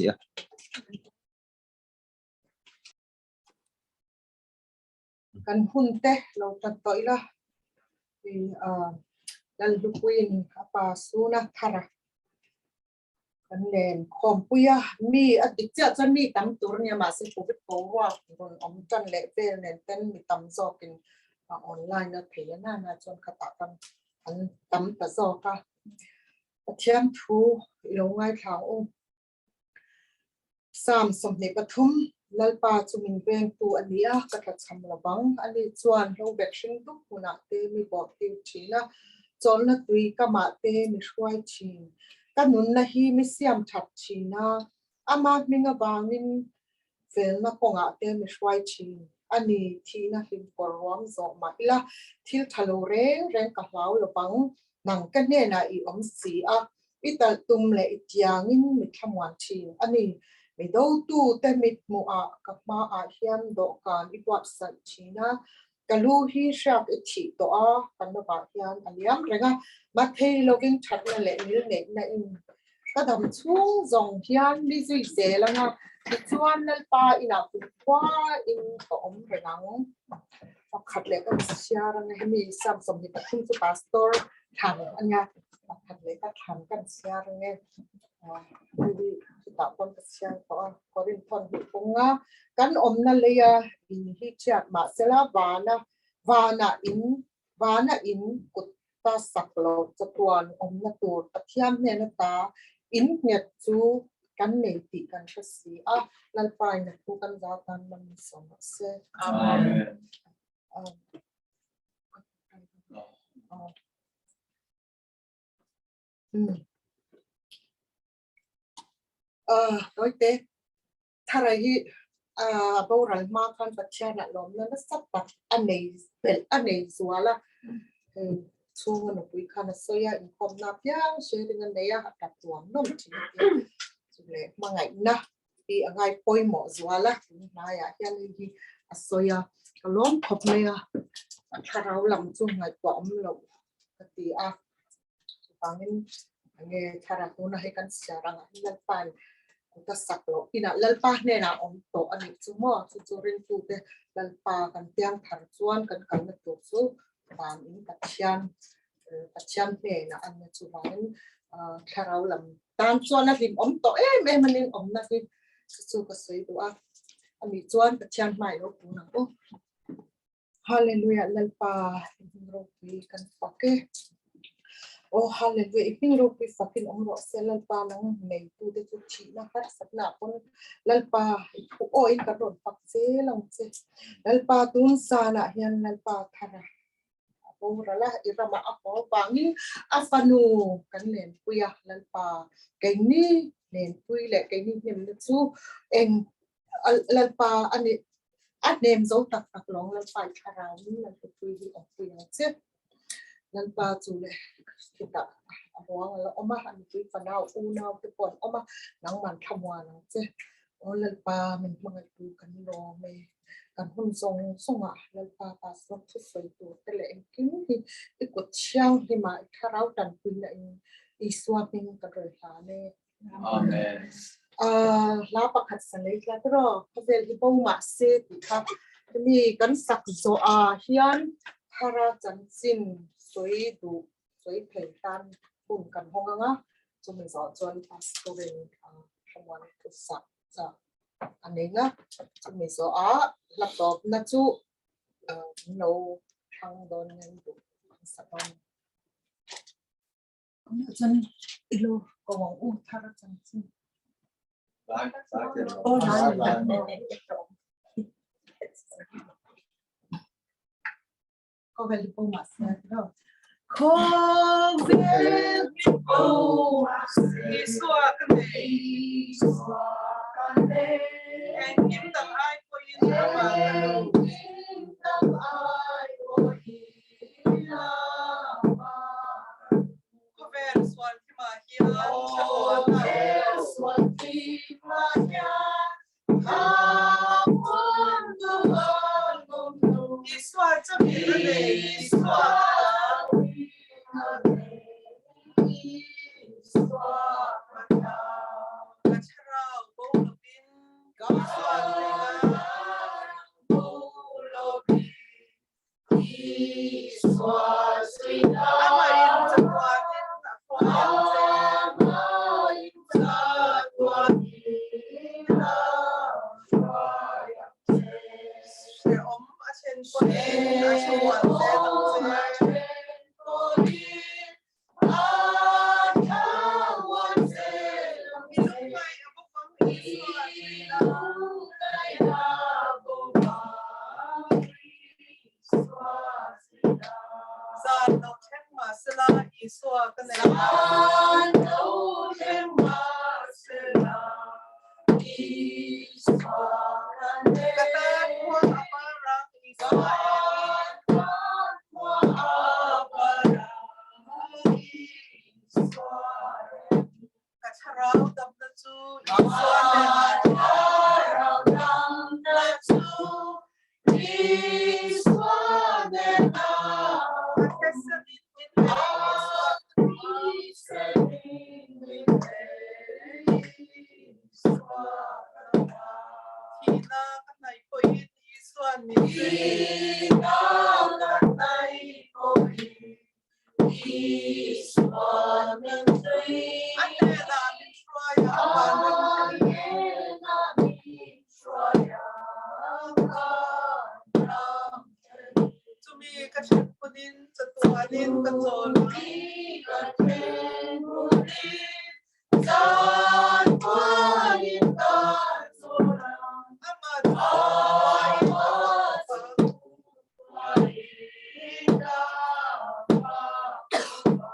a. Kan hun te lo tat tawh ila i Lalhlupuiin a pa suna thar a kan len khawmpui a, mi a dik chiah chuan mi tam tur ania mahse covid boruak rawn awm tan leh vel nen ten mi tam zawkin online a thei a nana chuan khatah khan an tam ta zawk a. Pathian thu i lo ngaithla ang u. Psalm 23, Lalpa chu min vengtu a ni a, ka tlachham lo vang. Ani chuan hlobek hring dup hmunah te mi bawhtir thin a, chawlhna tui kamah te mi hruai thin. Ka nunna hi mi siam that thin a, ama hming avangin felna kawngah te mi hruai thin. A ni, thihna hlim kawr ruam zawh mah ila, thil tha lo reng reng ka hlau lo vang. Nang ka hnenah i awm si a, i talh tum leh i tiangin mi thlamuan thin a ni. Mi dotute mithmuhah ka hmaah hian dawhkan i buatsaih thin a, ka lu hi hriak i thih tawh a, ka novah hian a liam reng a, mathei lovin thatna leh ngilneihna in ka dam chhung zawng hian mi zui zel ang a, tichuan Lalpa inah kumkhua in ka awm reng ang. Pakhat leh ka chhiar ang e, hemi Psalm 23 chu Pastor thlan a nia, pakhat leh ka thlan kan chhiar ang e. Hei chutah pawn ka chhiar tawh a, Korinthon hnih punga kan awmna leia in hi chhiat mahsela vana vana in vana in kut ta sak lo chatuan awmna tur Pathian hnena ta in nghet chu kan nei tih kan hre si a, Lalpa in a thu kan zau tan man ni sawm rawh se. Amen. Tawite Tharai hi a boral hma khan Pathian ah lawmna nasa tak a nei belh a nei zual a, hei chhunga nupui khan a sawi a, inkhawmna apiang sharing a nei a, a tap tuam nawm thin a tia, chu leh hmangaihna hi a ngai pawimawh zual a, tun hnaiah hian hei hi a sawi a, ka lawm khawp mai a, a thlarau lam chu ngaihtuah awm loh ka ti a, chuvangin enge thlarau tuna hei kan chhiar ang ah hian Lalpa'n ka sak loh inah Lalpa hnenah awm tawh a nih chu maw, chu chu ringtute Lalpa kan piang thar chuan kan kalna tur chu van in Pathian Pathian hnenah a nia chuvangin thlarau lam tan chuan a hlim awm tawh em em a ning awmna hi chu chu ka sawi duh a, ani chuan Pathian hmai lo pun ang u. Hallelujah Lalpa i hming ropui kan fak e. Aw Hallelujah i hming ropui fakin awm rawh se Lalpa nang neitu te chu thihna harsatna ah pawn Lalpa i thu awiin kan rawn fak zel ang che. Lalpa tun zanah hian Lalpa thara a boral a, i ramah a haw vangin a fanu kan lenpui a Lalpa keini lenpui leh keini hnemna chu eng Lalpa a ni a hnem zo tak tak lawng Lalpa i thlarau in Lalpui hi awmpui ang che. Lalpa chu leh chutah a ruang a la awm a, a nupui fanau unau te pawh an awm a, nangman thlamuan ang che. Aw Lalpa min hmangaihtu kan lawm e, kan hun zawng zawngah Lalpa Pastor thusawi tur te leh engkim hi i kut thianghlimah i thlarau tanpuina in Isua hming ka rawn hlan e. Amen. Hla pakhat sa nei tlat rawh, khawvel hi bo mah se tih kha mi kan sak zawh ah hian thara chanchin sawi duh sawi thei tan hun kan hawng ang a, chumi zawh chuan pastor in thlamuan thu sak chah a nei nga, chumi zawh ah hla tawpna chu min lo thlang dawn nen duh kan sa dawn. Chuan ilo ko ang u thar chanchin. Oh, Khawvel hi bo mah se no. Khawvel hi bo mah se. Isua ka nei. Isua ka nei. Engkim dang ai pawhin ramah ka lo. Engkim dang ai pawhin. Khawvel sual thimah hian Isua chawhmeh a nei Isua Ka thlarau. Isua zui la. Amahin chatuanin a hruai ang che. Hrehawm a then pawhin a thlamuan zel ang che. I lungngaih a bawk ang Isua zui la. Zan lo thleng mahsela Isua ka nei a. Ka tan khua a par ang Isua engin. Ka thlarau damna chu Isua hnenah A thisen in min lei Isua. Thihna ka hnaih pawhin Isua'n min zui. A hnenah min hruai a, a vanram thleng. Chumi ka thlen hunin chatuanin ka chawl ang. Amah chu kumkhuain ka fak ang.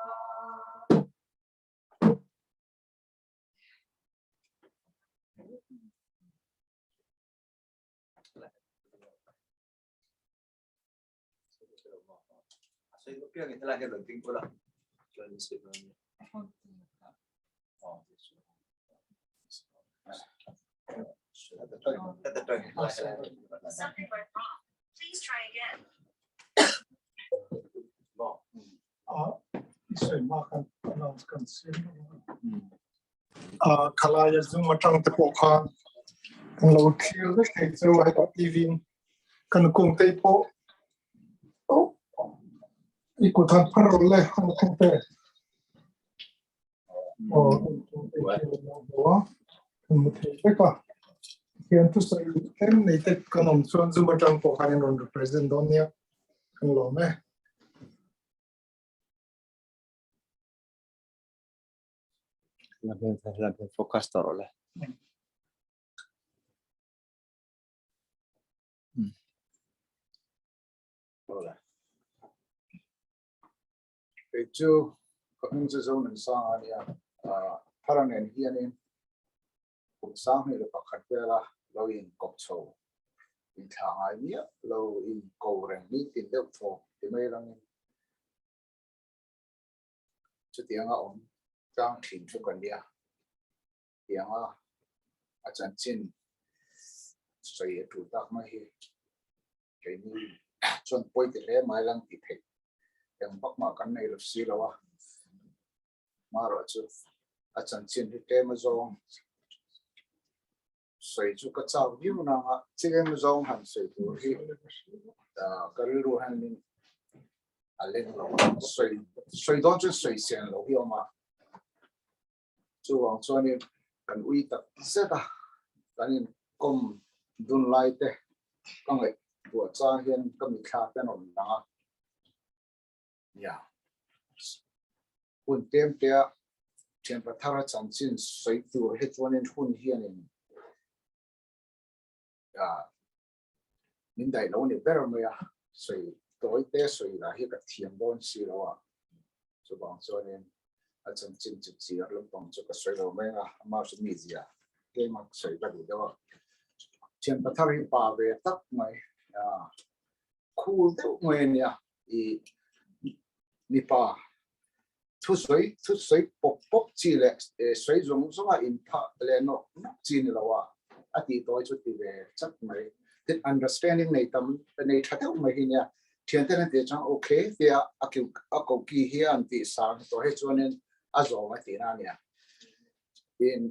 Khalaia zum atang te pawh khan kan lo thlir vek thei chu hetah TV in kan kung te pawh i kut han phar rawh le han kung te aw kan kung te khi an lo hmu a kan hmu thei vek a hian thusawi tlem nei te kan awm chuan zum atang pawh khan in rawn represent dawn nia kan lawm e. Focus tawh rawh le. Kei chu ka hming chu zo nun sang a nia. Thara nen hianin kum 2001 vela lo in kawp chho in thlah ngai miah lo in ko reng nitin deuh thaw ti mai rangin chutianga awm tlang thin chu ka nia. Tianga a chanchin sawi a tul tak mai hi keini chuan pawi ti hle mai lang tih theih eng vak mah kan nei lo si lo a. Marawh chu a chanchin hi tlem a zawng sawi chu ka chak viau nang a, tlem zawng han sawi tur hi ka rilru hianin a leng lo a, sawi sawi dawn chuan sawi sen loh hi a awm a, chuvang chuanin kan ui tak zet a, kan inkawm dun lai te ka ngaihtuah chang hian ka mitthla te an awm dang a, nia hun tlem te a thianpa thara chanchin sawi tur hi chuanin hun hianin min daih lo ni ber mai a, sawi tawi te sawi lah hi ka thiam dawn si lo a, chuvang chuanin a chanchin chu chiar lampang chu ka sawi lo mai a, ama chu mi zia tlema sawi ka duh deuh a, thianpa thar hi pa ve tak mai Cool deuh mai a nia i mipa thusawi thusawi pawp pawp chi leh sawi zawng zawng a inphah leh nawk nawk chi ni lo a a tih tawi chu ti ve chat mai. Tin understanding nei tam nei tha deuh mai hi nia thianten an tih chuan okay tia a kiu a koki hi an tih sang tawh hi chuanin a zawng a tihna a nia. Tin.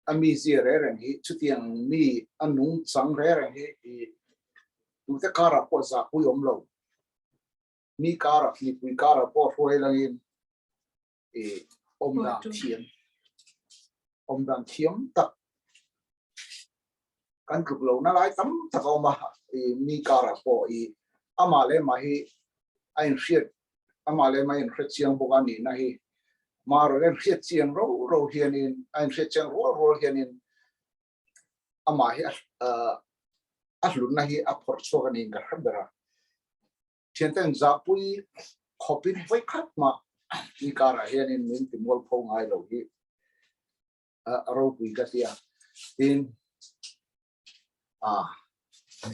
A mizia re reng hi chutiang mi a nungchang re reng hi i tute karah pawh zahpui awm lo. Mi karah mipui karah pawh hruai langin i awm dan thiam awm dan thiam tak kan tluk lo na lai tam tak a awm a i mi karah pawh i amah leh mah hi a inhriat amah leh mah a inhre chiang bawk a nihna hi marawh hian hriat chiang ro ro hianin a inhriat chiang rual rual hianin amah hi a hlutna hi a phawrh chhuak a niin ka hre ber a. Thianten zahpui khawpin vawi khat mah ni karah hianin min ti mualpho ngai lo hi a ropui ka ti a. Tin,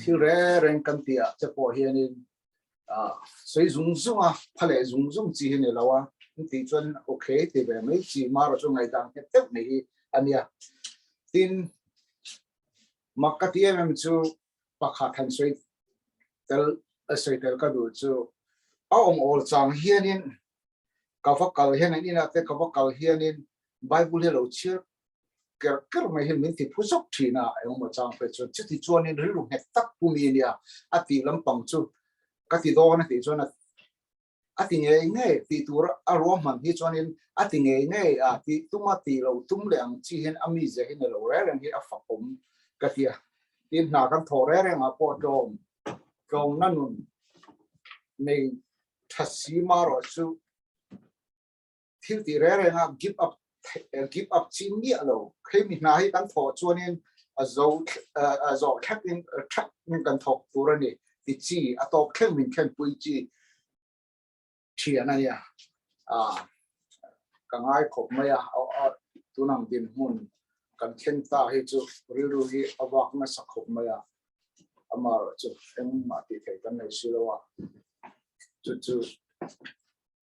thil reng reng kan tih ah te pawh hianin sawi zung zung a, pha leh zung zung chi hi ni lo a, an tih chuan okay ti ve mai chi marawh chu ngaihdan nghet deuh mai hi a nia. Tin, mak ka ti em em chu pakhat han sawi tel sawi tel ka duh chu a awm awl chang hianin ka va kal hian an inah te ka va kal hianin Bible hi a lo chhiar ker ker mai hian min ti phu zawk thin a, engemaw chang phei chuan chuti chuanin rilru nghet tak pu mi ania a tih lampang chu ka ti dawn a tih chuan a a ti ngei ngei tih tur a ruahman hi chuanin a ti ngei ngei a tih tum a tih lo tum leh ang chi hian a mizia hi ni lo reng reng hi a fakawm ka ti a, tin hna kan thawh reng reng ah pawh tlawm tlawmna nun nei tha si marawh chu thil tih reng reng a give up give up chi miah lo hei mi hna hi kan thawh chuanin a zo a zawh thlek in thak in kan thawk tur a ni ti chi a tawp thleng min thlen pui chi thian a nia a ka ngai khawp mai a tunang dinhmun kan thleng ta hi chu rilru hi a vak nasa khawp mai a amarawh chu engmah tih theih kan nei si lo a chu chu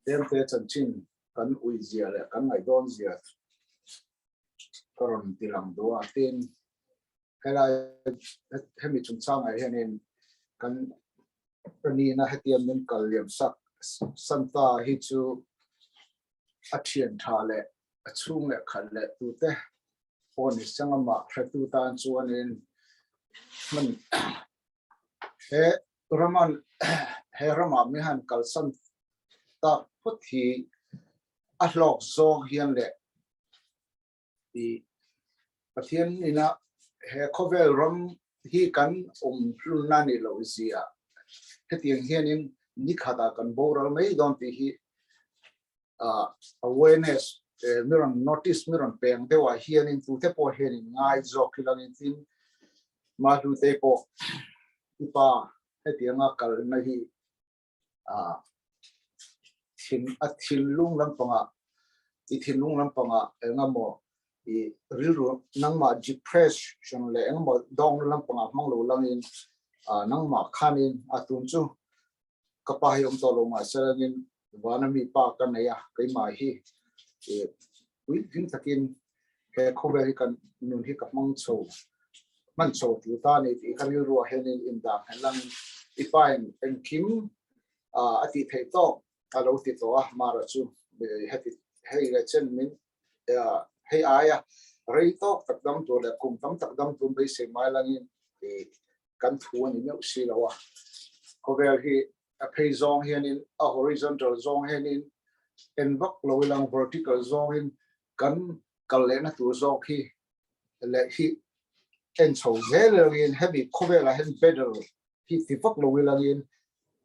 Tlemte chanchin kan ui zia leh kan ngaihdawn zia ka rawn ti lang duh a, tin helai hemi chungchangah hianin kan ka nihna hetiang min kal liam sak Santa hi chu a thian tha leh a chhung leh khat leh tute pawh ni seng amah hretu tan chuanin hman he Raman he ramah mi han kalsan tak phawt hi a hlawk zawng hian leh i Pathian ina he khawvel ram hi kan awm hlunna ni loh zia hetiang hianin nikhatah kan boral mai dawn tih hi awareness mi rawn notice mi rawn peng deuhah hianin tute pawh hianin ngai zawk hi langin tin Mahlute pawh i pa hetianga kalna hi thin a thinlung lampangah i thinlung lampangah engemaw i rilru nangmah depression leh engemaw dawng lampangah hmang lo langin nangmah khanin a tun chu ka pa hi awm tawh lo mahse langin vana mi pa ka nei a keimah hi puitling takin he khawvel hi kan nun hi ka hmang chho hman chho tur ta ni tih ka rilruah hianin indah nghet langin i pa in engkim a tih theih tawk a lo ti tawh a mara chu heti hei leh chen min hei aia rei tawk tak dam tur leh kum tam tak dam tur beisei mai langin kan thu a ni meuh si lo a khawvel hi a phei zawng hianin a horizontal zawng hianin en vak lo ilang vertical zawngin kan kal lehna tur zawk hi leh hi en chho zel langin hemi khawvelah hian battle hi ti vak lo ilangin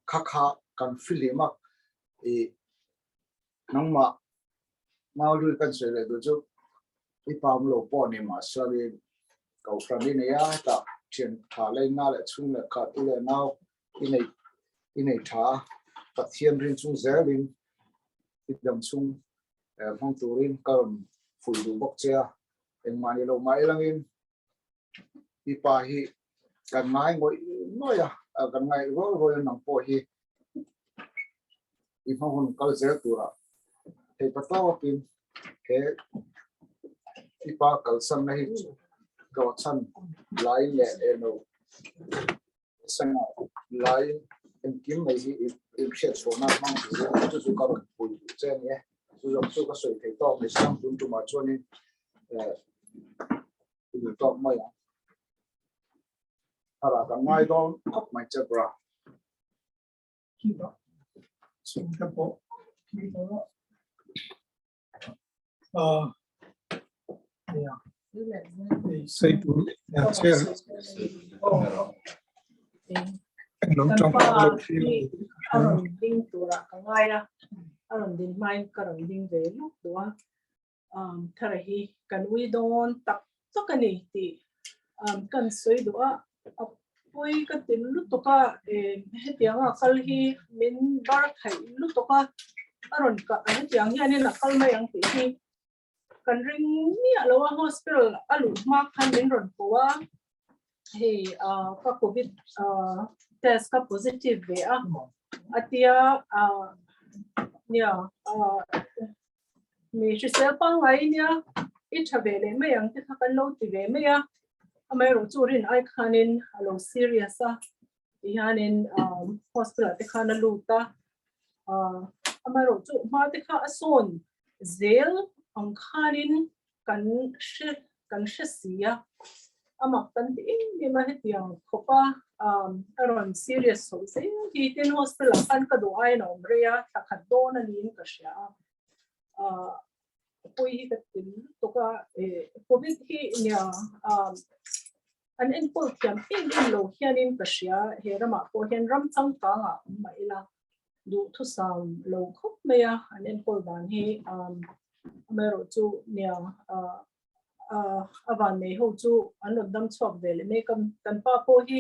kha kha kan fihlim a i nangmah Maului kan sawi leh duh chu i pam lo pawh ni mahse kohhran i nei a tah thian tha leh na leh chhung leh khat u leh nau i nei i nei tha a Pathian rin chung zelin i dam chung hmang turin ka rawn fuih duh bawk che a engmah ni lo mah ilangin i pa hi kan ngai ngawih ngawih a kan ngai rual rual a nang pawh hi i hma hun kal zel turah thei pa tawkin he i pa kalsan na hi tlawhchhan laiin leh eno sanga laiin engkim mai hi i hriat chhuahna hmang turin chu chu ka rawn pui duh che a ni e. Chu zawng chu ka sawi thei tawk ni sang tun tumah chuanin. Tawk mai ang. Thara kan ngai dawn khawp mai che bra. Khi dah chhungte pawh khi dah sei tur chair lo tang lo thil a rawn ding turah ka ngai a, a rawn din hmain ka rawn ding ve luk duh a, thara hi kan ui dawn tak tak a ni tih kan sawi duh a, a pawi ka ti lutuk a, hetianga kal hi min bar khaih lutuk a, a rawn kah hetiang hianin a kal mai ang tih hi kan ring miah lo a, hospital a luh hma khan min rawn ko a, hei ka covid test ka positive ve a, a tia nia Mi hrisel pangngai nia i tha ve leh mai ang te kha kan lo ti ve mai a, amaherawh chu rin ai khanin a lo serious a, tihianin hospital ah te khan a lut a, amaherawh chu hma te kha a sawn zel ang khanin kan hre kan hre si a, a mak kan ti em em a hetiang khawp a a rawn serious chho zel hi tin hospital ah khan ka duh aiin a awm rei a, thla khat dawn a niin ka hria a, pawi hi ka ti lutuk a, covid hi nia an enkawl thiam em em lo hianin ka hria he ramah pawh hian ram changkang ah awm mah ila duhthusam lo khawp mai a an enkawl dan hi amaherawh chu nia a van nei ho chu an rawn dam chhuak ve leh mek a kan pa pawh hi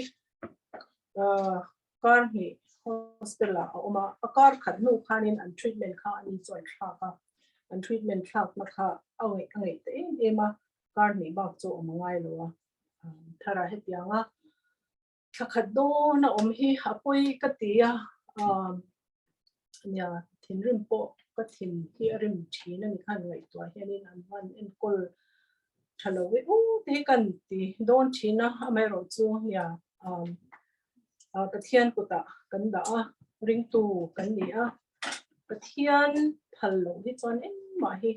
kar hnih hospital ah a awm a a kar khat hnu khanin an treatment kha an inchuan thlak a an treatment thlak na kha a ngaih a ngaih ta em em a kar hnih bak chu awm a ngai lo a thar ah hetiang a Thla khat dawn a awm hi a pawi ka ti a, nia thinrim pawh ka thin hi a rim thin a ni khan ngaihtuah hianin an van enkawl tha lo e u te hi kan ti dawn thin a, amaherawh chu nia Pathian kutah kan dah a, ringtu kan ni a, Pathian phal loh hi chuan engmah hi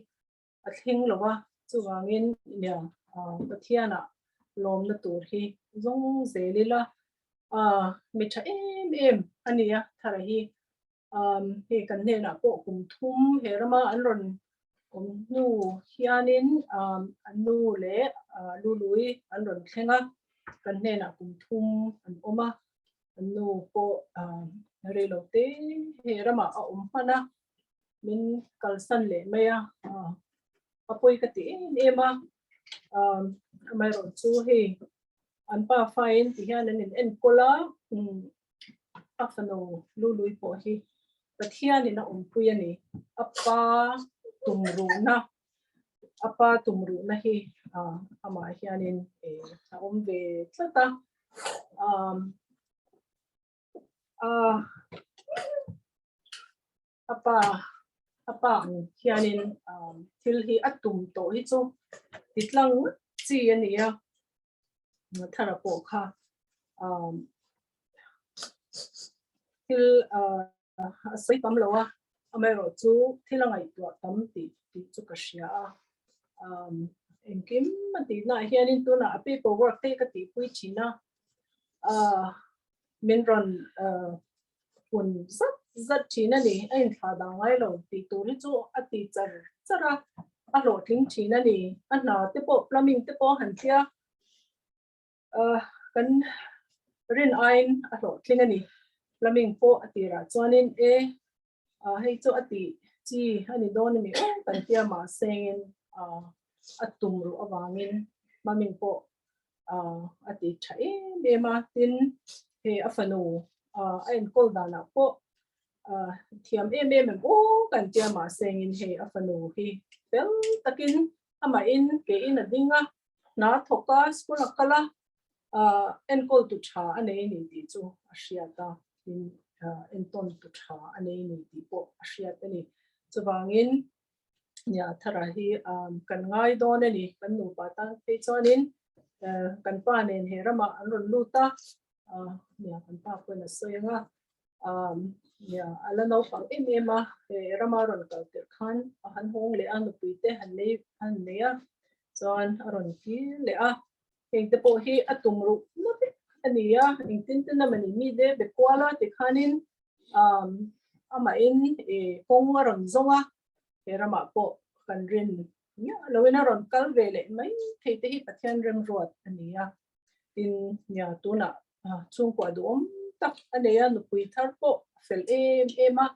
a thleng lo a, chuvangin nia Pathianah lawmna tur hi zawng zel ila mi tha em em a ni a, Thara hi hei kan hnenah pawh kum thum he rama an rawn awm hnu hianin an nu leh Lului an rawn thleng a, kan hnenah kum thum an awm a, an nu pawh rei lo te he ramah a awm hman a. min kalsan leh mai a, a pawi ka ti em em a, amaherawh chu hei an pa fain ti hian an in enkawl a, a fanu Lului pawh hi Pathianin a awmpui a ni, a pa tumruhna a pa tumruhna hi amah hianin a awm ve tlat a. A pa a pa ang hianin thil hi a tum tawh hi chu ti tlang chi a ni a, Thara pawh kha thil a sawi tam lo a, amaherawh chu thil a ngaihtuah tam tih tih chu ka hria a, engkim a tihnaah hianin tunah a paper work te ka tihpui thin a, min rawn hun zat zat thin a ni, a inthlah dah ngai lo tih tur hi chu a ti char char a, a hlawhtling thin a ni, a hna te pawh plumbing te pawh a han tlia kan rin aiin a hlawhtling a ni, plumbing pawh a tirah chuanin e hei chu a tih chi a ni dawn a ni aw kan tia mahsengin a tum ruh avangin plumbing pawh a ti tha em em a, tin he a fanu a enkawl danah pawh thiam em em em aw kan tia mahsengin hei a fanu hi fel takin amahin ke in a ding a, hna thawk a, school a kal a, enkawl tu tha a nei a ni tih chu a hriat a, tin entawn tu tha a nei a ni tih pawh a hriat a ni. Chuvangin nia thara hi kan ngai dawn a ni, kan nupa tan phei chuanin kan pa nen he ramah an rawn lut a, nia kan pa pawhin a sawi ang a, nia a la naupang em em a, he rama rawn kal tirh khan a han hawng leh a, nupui te han nei a, chuan a rawn kir leh a. Heng te pawh hi a tum ruh na vek a ni a, engtin tin emaw ni mi te be kual a tikhanin amahin kawng a rawn zawng a, he ramah pawh kan rin miah loin a rawn kal ve leh mai thei te hi Pathian remruat a ni a. Tin, nia tunah chhungkua duhawm tak a nei a, nupui thar pawh a fel em em a,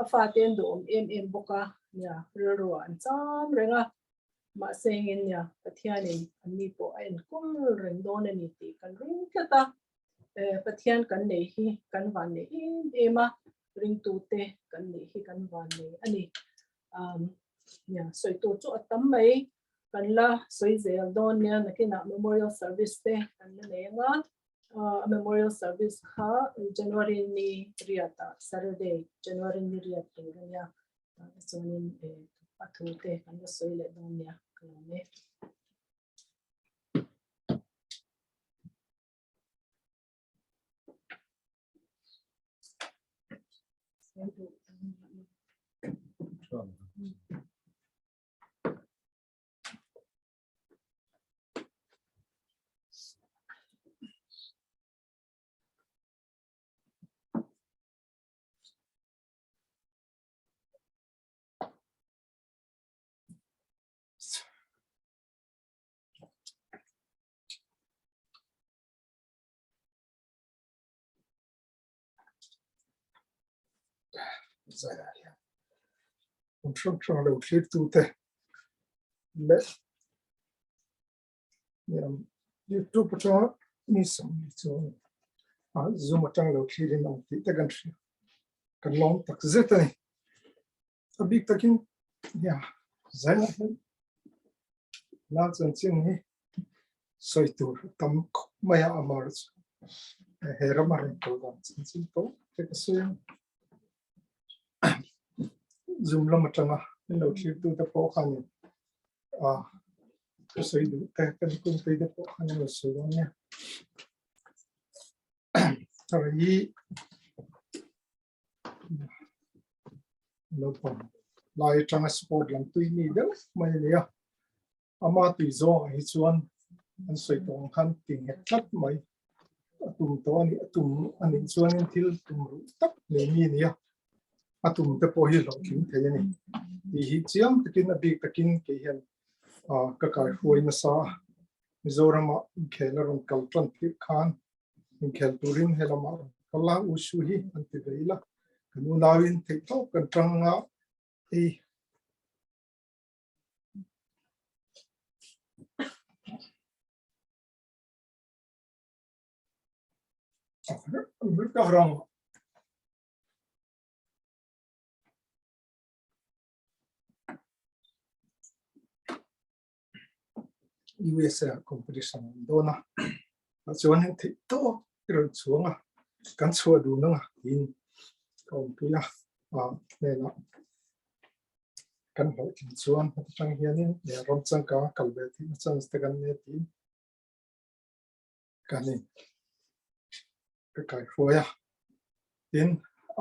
A fate an duhawm em em bawk a, nia, rilru ah an cham reng a, mahse engin nia, Pathianin an ni pawh a enkawl reng dawn a ni tih kan ring tlat a, Pathian kan nei hi kan van nei em em a, ringtute kan neih hi kan van nei a ni. Nia, sawi tur chu a tam mai, kan la sawi zel dawn nia, nakinah memorial service te kan la nei ang a, a memorial service kha January ni riat ah Saturday January ni riat tur a nia chuanin a thu te kan la sawi leh dawn nia ka lawm e. Zaiah hian hmun hrang hrang lo thlir tu te leh YouTube atanga mi sawmli chuan a Zoom atang lo thlir in awm tih te kan hria kan lawm tak zet a ni a bik takin nia zaiah hian la chanchin hi sawi tur tam khawp mai a amar chu he rama rawn kal dan chanchin tawh te ka sawi ang Zoom lam atanga min lo thlir tu te pawh khanin a ka sawi duh te kan kum tui te pawh khan lo sawi dawn nia hi naupang lai atanga sport lam tui mi deuh mai a ni a ama tui zawngah hi chuan an sawi tawh ang khan ti nghet tlat mai a tum tawh a nih a tum a nih chuanin thil tum ruh tak nei mi a ni a a tum te pawh hi hlawhtling thei a ni tih hi chiang takin a bik takin kei hian ka kaihruai nasa a Mizorama inkhel a rawn kal tan tirh khan inkhel turin he lamah rawn kal a, U Shu hi an ti ve ila kan unauin theihtawp kan tang a hei America ram USA competition an dawn a tah chuan heng theih tawk i rawn chhuang a kan chhuah dun ang a tiin ka awmpui a hnenah kan hlawhtling chuan heti tang hianin ram changkang a kal ve theihna chance te kan nei a tiin kan in ka kaihruai a tin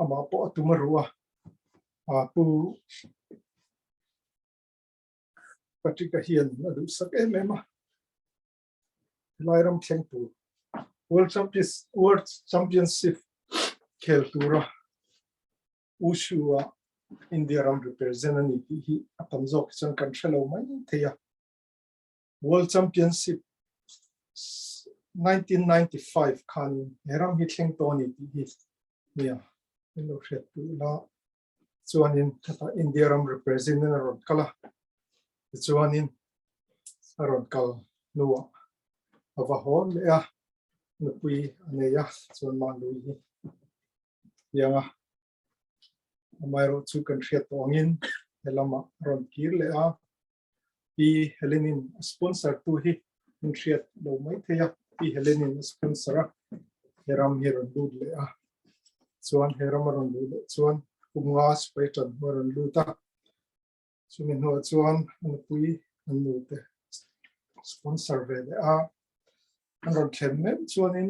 amah pawh a tum a ruh a pu Patrick-a hian a duhsak em em a, helai ram thleng tur World Champions World Championship khel tura Wushu-a India ram represent a ni tih hi a tam zawk hi chuan kan hre lo mai thei a. World Championship 1995 khanin he ram hi thleng tawh a ni tih hi nia min lo hriat duh la. Chuanin hetah India ram represent in a rawn kal a, tichuanin a rawn kal hnuah a va haw leh a, nupui a nei a, chuan Mahlui hi piang a, amaherawh chu kan hriat tawh angin he lamah a rawn kir leh a, Pi Helenin a sponsor tu hi min hriat lo mai thei a, Pi Helenin a sponsor a, he ram hi a rawn lut leh a, chuan he ram a rawn luh leh chuan kum nga sipai tan hnu a rawn lut a, chumi hnuah chuan a nupui an nu te sponsor ve leh a, an rawn thlen meuh chuanin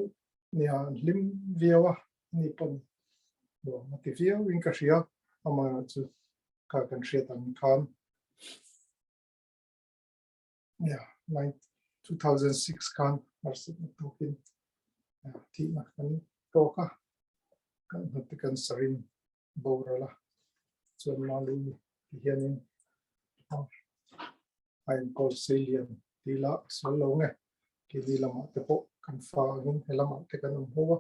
nia an hlim viau a, ani pawn nuam a ti viau in ka hria, amaherawhchu kha kan hriat ang khan. Yeah, 2006 khan harsatna tawkin thihna kan tawk a, kan hnute cancer in boral a, chuan Malu ti hianin a enkawl seilian tih lah a sual lo nge, keini lamah te pawh kan fa angin he lamah te kan awm ho a,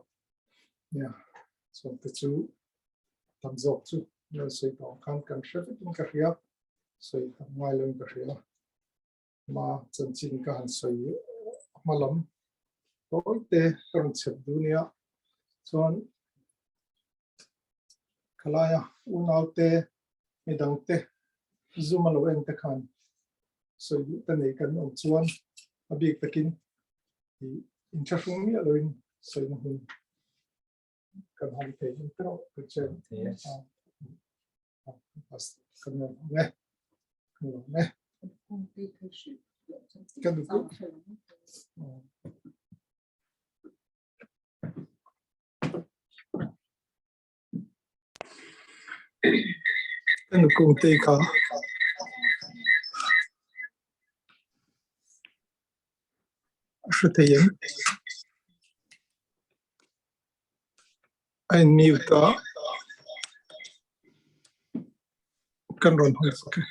nia chuan te chu tam zawk chu an sawi tawh ang khan kan hre vekin ka hria, sawi tam ngai loin ka hria. Ma chanchin ka han sawi hma lam tawi te ka rawn chhep duh nia chuan khalaia unau te midang te zoom a lo en te khan sawi duh te nei kan awm chuan a bik takin ih inthlahrung miah loin sawina hun kan hawng thei ang tawh ka chen kan lo hawng e kan lo hawng e kan lu kan lu kung te kha hre thei em a in mute a kan rawn hawi sak e.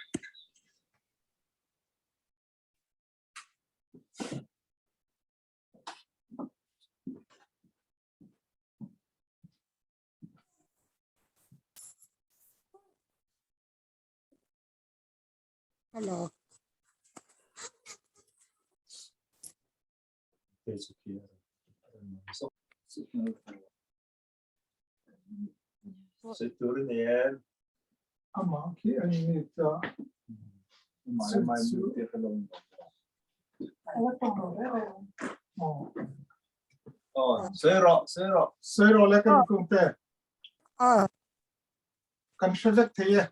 Hello. Amah khi an mute a. Sawi rawh, sawi rawh. Sawi rawh le kan kum te. Ah. Kan hre vek thei e.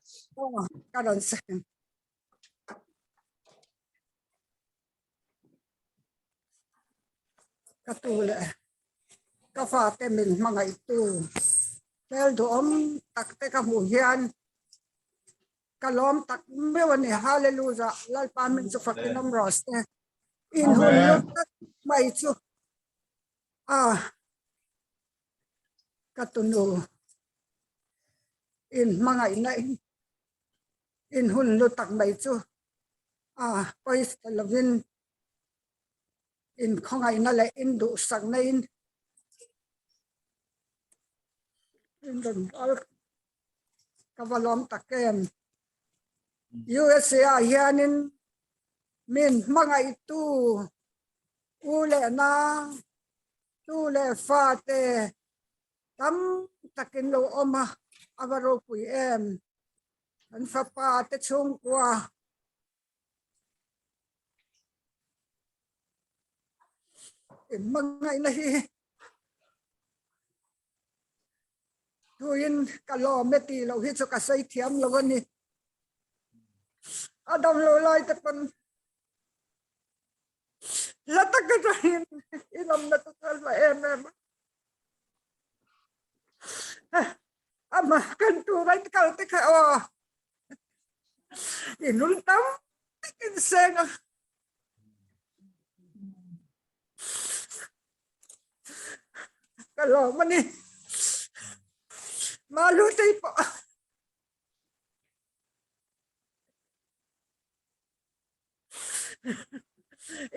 Ka rawn sawi. Ka tu leh ka fate min hmangaihtu hmel duhawm tak te ka hmuh hian ka lawm tak meuh a ni. Hallelujah! Lalpa min chu fakin awm rawh se. Inhun lut tak mai chu a ka tunu in hmangaihna in in hun lu tak mai chu a pawisa lovin in khawngaihna leh in duhsakna in in rawn kal ka va lawm tak em USA ah hianin min hmangaihtu u leh na tu leh fa te tam takin lo awm a a va ropui em kan fapa te chhungkua in hmangaihna hi tuin ka lawm e tih loh hi chu ka sawi thiam lo a ni a damlo lai te pawn la tak atangin i lawmna chu ka hla em em a amah kan tur an kal te kha aw i nun tam takin seng a ka lawm a ni malu tei pawh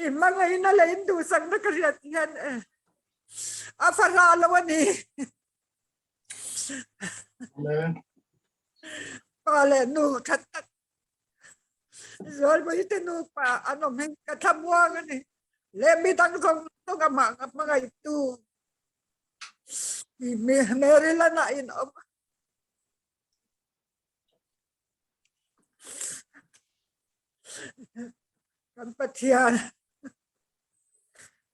I hmangaihna leh in duhsakna ka hriat hian a fa hla lo a ni. Pa leh nu that tak Zualpui te nupa an awm hi ka thlamuang a ni. Leh mi dang zawng zawng amah ka hmangaihtu Mary Lana in awm. Kan Pathian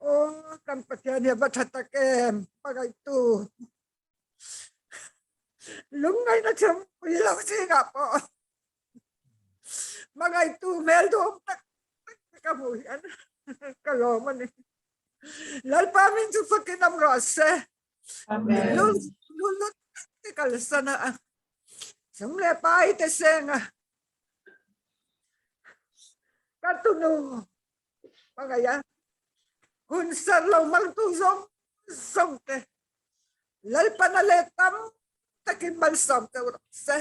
Aw kan Pathian hi a va tha tak em hmangaihtu lungngaihna chhungpui lo zingah pawh hmangaihtu hmel duhawm tak tak ka hmuh hian ka lawm a ni. Lalpa min chu fakin awm rawh se. Amen. Lul lul te kalsan a Sum leh pai te seng a ka tunu hmangaih a. Hun serh lo hmangtu zawng zawng te Lalpan a let tam takin malsawm che u rawh se.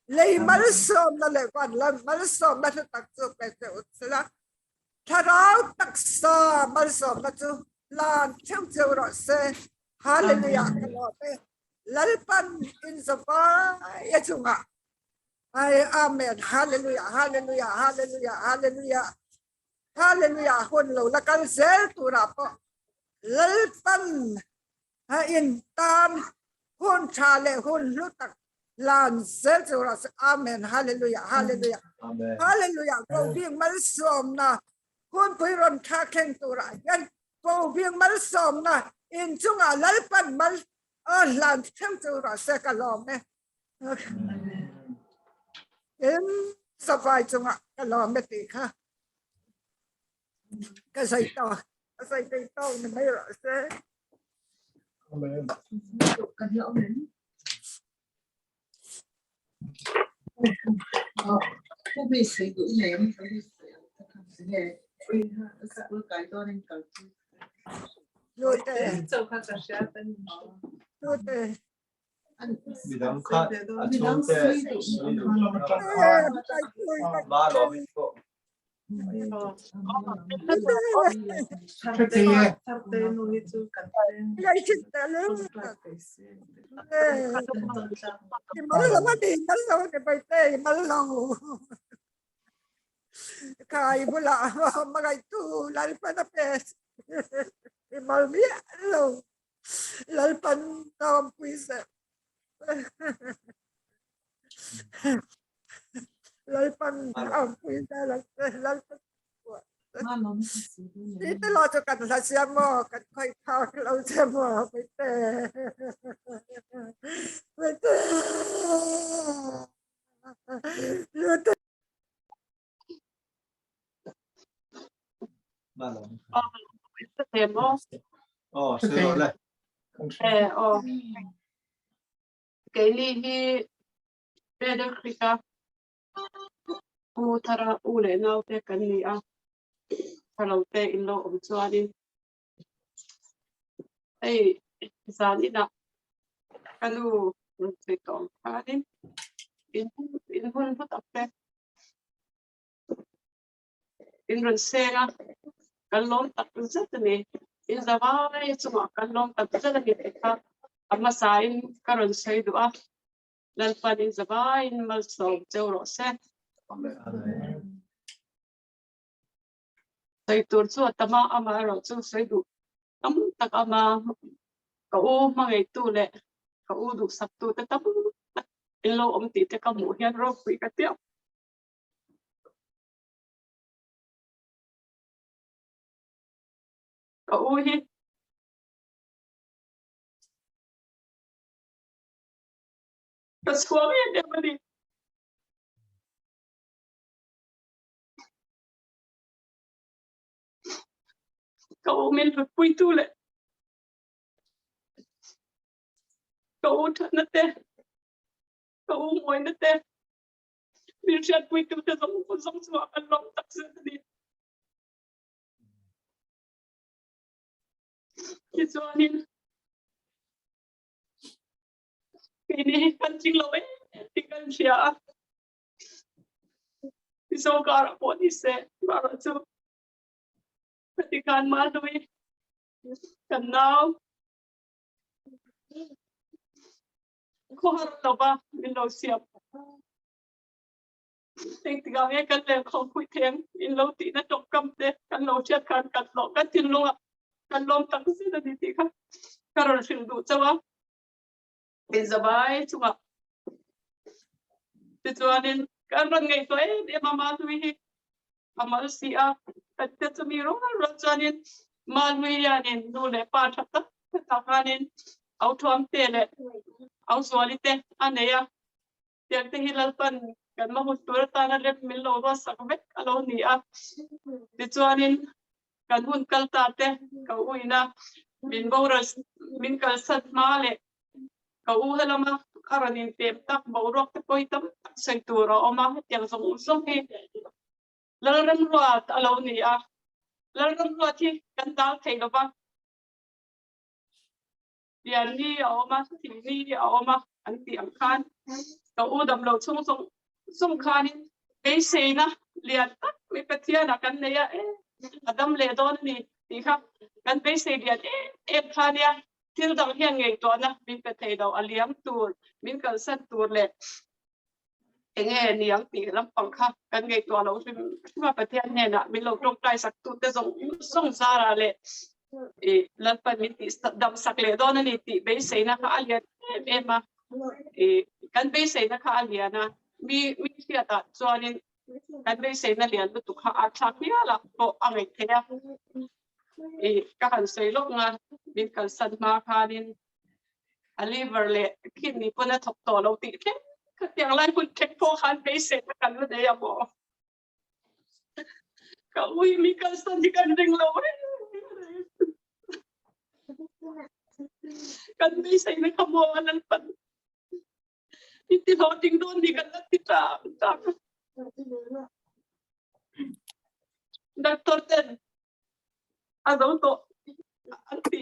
Lei malsawmna leh van lam malsawmna hlu tak chu pe che u sela. Thlarau taksa malsawmna chu hlan theuh che u rawh se. Hallelujah ka lawm e. Lalpan in zavai a chungah ai amen hallelujah hallelujah hallelujah hallelujah hallelujah hun lo la kal zel turah pawh Lalpan a in tan hun tha leh hun hlu tak lan zel turah se amen hallelujah hallelujah Amen. hallelujah ko bing malsawmna hun pui rawn tha thleng turah hian ko bing malsawmna in chungah Lalpan mal a hlan thleng turah se ka lawm e In savai chungah ka lawm e tih kha ka sawi tawh ka sawi thei tawk ni mai rawh se. Amen. Kan hi awm em? Pu mi sei duh i nei em? Nge school kai dawn in kal chu. Lute. Chau kha ka hria kan. Lute. Midang kha a chhungte sawi duh ma lawm in pawh. Kai bula magai tu lalpan a pe i mal miah lo. Lalpan awmpui se. Lalpan awmpui se Lalpan Ti te lo chu kan hla sia maw kan khawih phak lo che maw Puite Puite Lute Oh, sure le. Eh, oh. Keini hi Pedro Krika pu thara u leh nau te kan ni a. Thalo te in lo awm chuanin hei zan inah ka nu rawn sawi tawh ang khanin in in hun hlu tak te in rawn seng a kan lawm tak zet a ni in zavai chungah kan lawm tak zet a ni tih kha a hmasa in ka rawn sawi duh a Lalpan in zavaiin malsawm cheu rawh se. Sawi tur chu a tam a, amaherawhchu sawi duh tam tak ama ka u hmangaihtu leh ka u duhsaktu te tam tak in lo awm tih te ka hmuh hian ropui ka tiau. Ka u hi ka chhuang em em a ni. Ka u min hlutpuitu leh ka u thatna te ka u mawina te min hriatpuitu te zawng zawng chungah kan lawm tak zet a ni. Tichuanin keini hi kan ching lo em em tih kan hria a. Mizo karah pawh ni se erawh chu heti khan Mahlui kan nau khawhar lova min lo siam engtikah nge kan leng khawm phui theng in lo tihna tawngkam te kan lo hriat khan kan hlawh kan thinlungah kan lawm tak zet a ni tih kha ka rawn hrilh duh chauh a. Inzavai chungah tichuanin kan rawn ngaihtuah em em a Mahlui hi a mal si a, kan te chumi rual rual chuanin Mahlui hianin nu leh pa tha tak tak khanin au thuamte leh au zuali te a nei a, tiang te hi Lalpan kan hmahut tur atana rem min lo ruatsak vek a lo ni a, tichuanin kan hun kal ta te ka u ina min boral min kalsan hma leh ka u helama a rawn inpem tak boruak te pawh hi tam tak sawi tur a awm a, hetiang zawng zawng hi Lalremruat a lo ni a. Lalram ruat hi kan dal thei lo va. Pian ni a awm a, thih ni a awm a an tih ang khan ka u dam lo chhung zawng zawng khanin beiseina lian tak mai Pathianah kan nei a, e a dam leh dawn a ni tih kha kan beisei lian em em kha nia. Thil dang hian ngaihtuahna min pe thei lo, a liam tur, min kalsan tur leh enge niang tih lampang kha kan ngaihtuah loh hrim hrim a, Pathian hnenah min lo tawngtai sak tute zawng zawng zarah leh ih Lalpan min tih dam sak leh dawn a ni tih beiseina kha a lian em em a, ih kan beiseina kha a lian a, mi mi hriatah chuanin kan beiseina lian lutuk kha a thlak hial a pawh a ngaih theih a, ih ka han sawi lawk nga min kalsan hma khanin a liver leh kidney pawn a thawk tawh lo tih thleng khatiang lai hun thleng pawh khan beisei na kan la nei a maw ka ui mi kalsan hi kan ring lo reng kan beisei na kha maw an pan min ti hlawhtling dawn ni kan la ti tang tang doctor ten a zo tawh an ti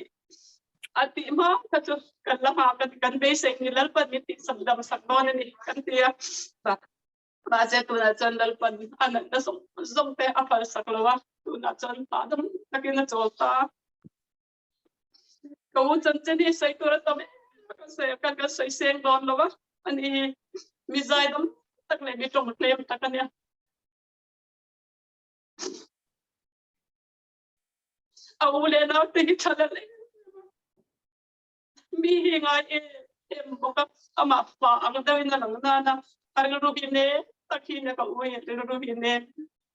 a tih hma kha chu kan la hma kan kan beisei ni Lalpan min tih sak dam sak dawn a ni kan ti a mahse tunah chuan Lalpan a natna zawng zawng te a phal sak lo a tunah chuan hahdam takin a chawl ta ka u chanchin hi sawi tur a tam em ka sawi kan kan sawi seng dawn lo a ani mi zaidam tak leh mi tawng tlem tak a nia. A u leh naute hi tha la le mi hi ngai em em bawk a amah fa ang deuhin a lang nana a rilru hi ne tak hi ne ka u hi rilru hi ne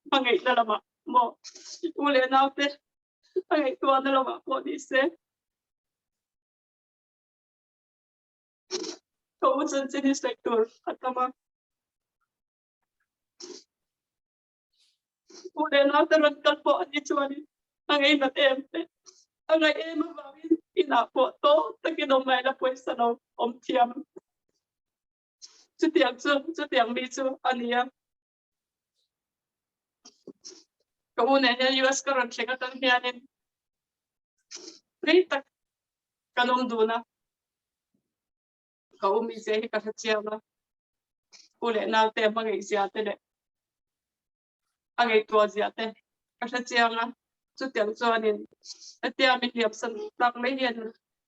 hmangaihna lamah maw u leh naute a ngaihtuahna lamah pawh ni se ka u chanchin hi sawi tur a tam a. U leh naute rawn kal pawh a ni chuanin a ngeinat em te a ngaih em avangin inah pawh tawng takin awm ngaihna pawisa lo awm thiam chutiang chu chutiang mi chu a ni a. Ka u nen hian US ka rawn thleng atang hianin rei tak kan awm dun a. Ka u mizia hi ka hre chiang a, u leh naute a hmangaih zia te leh a ngaihtuah zia te ka hre chiang a, chutiang chuanin hetia mi hliamsan tak mai hian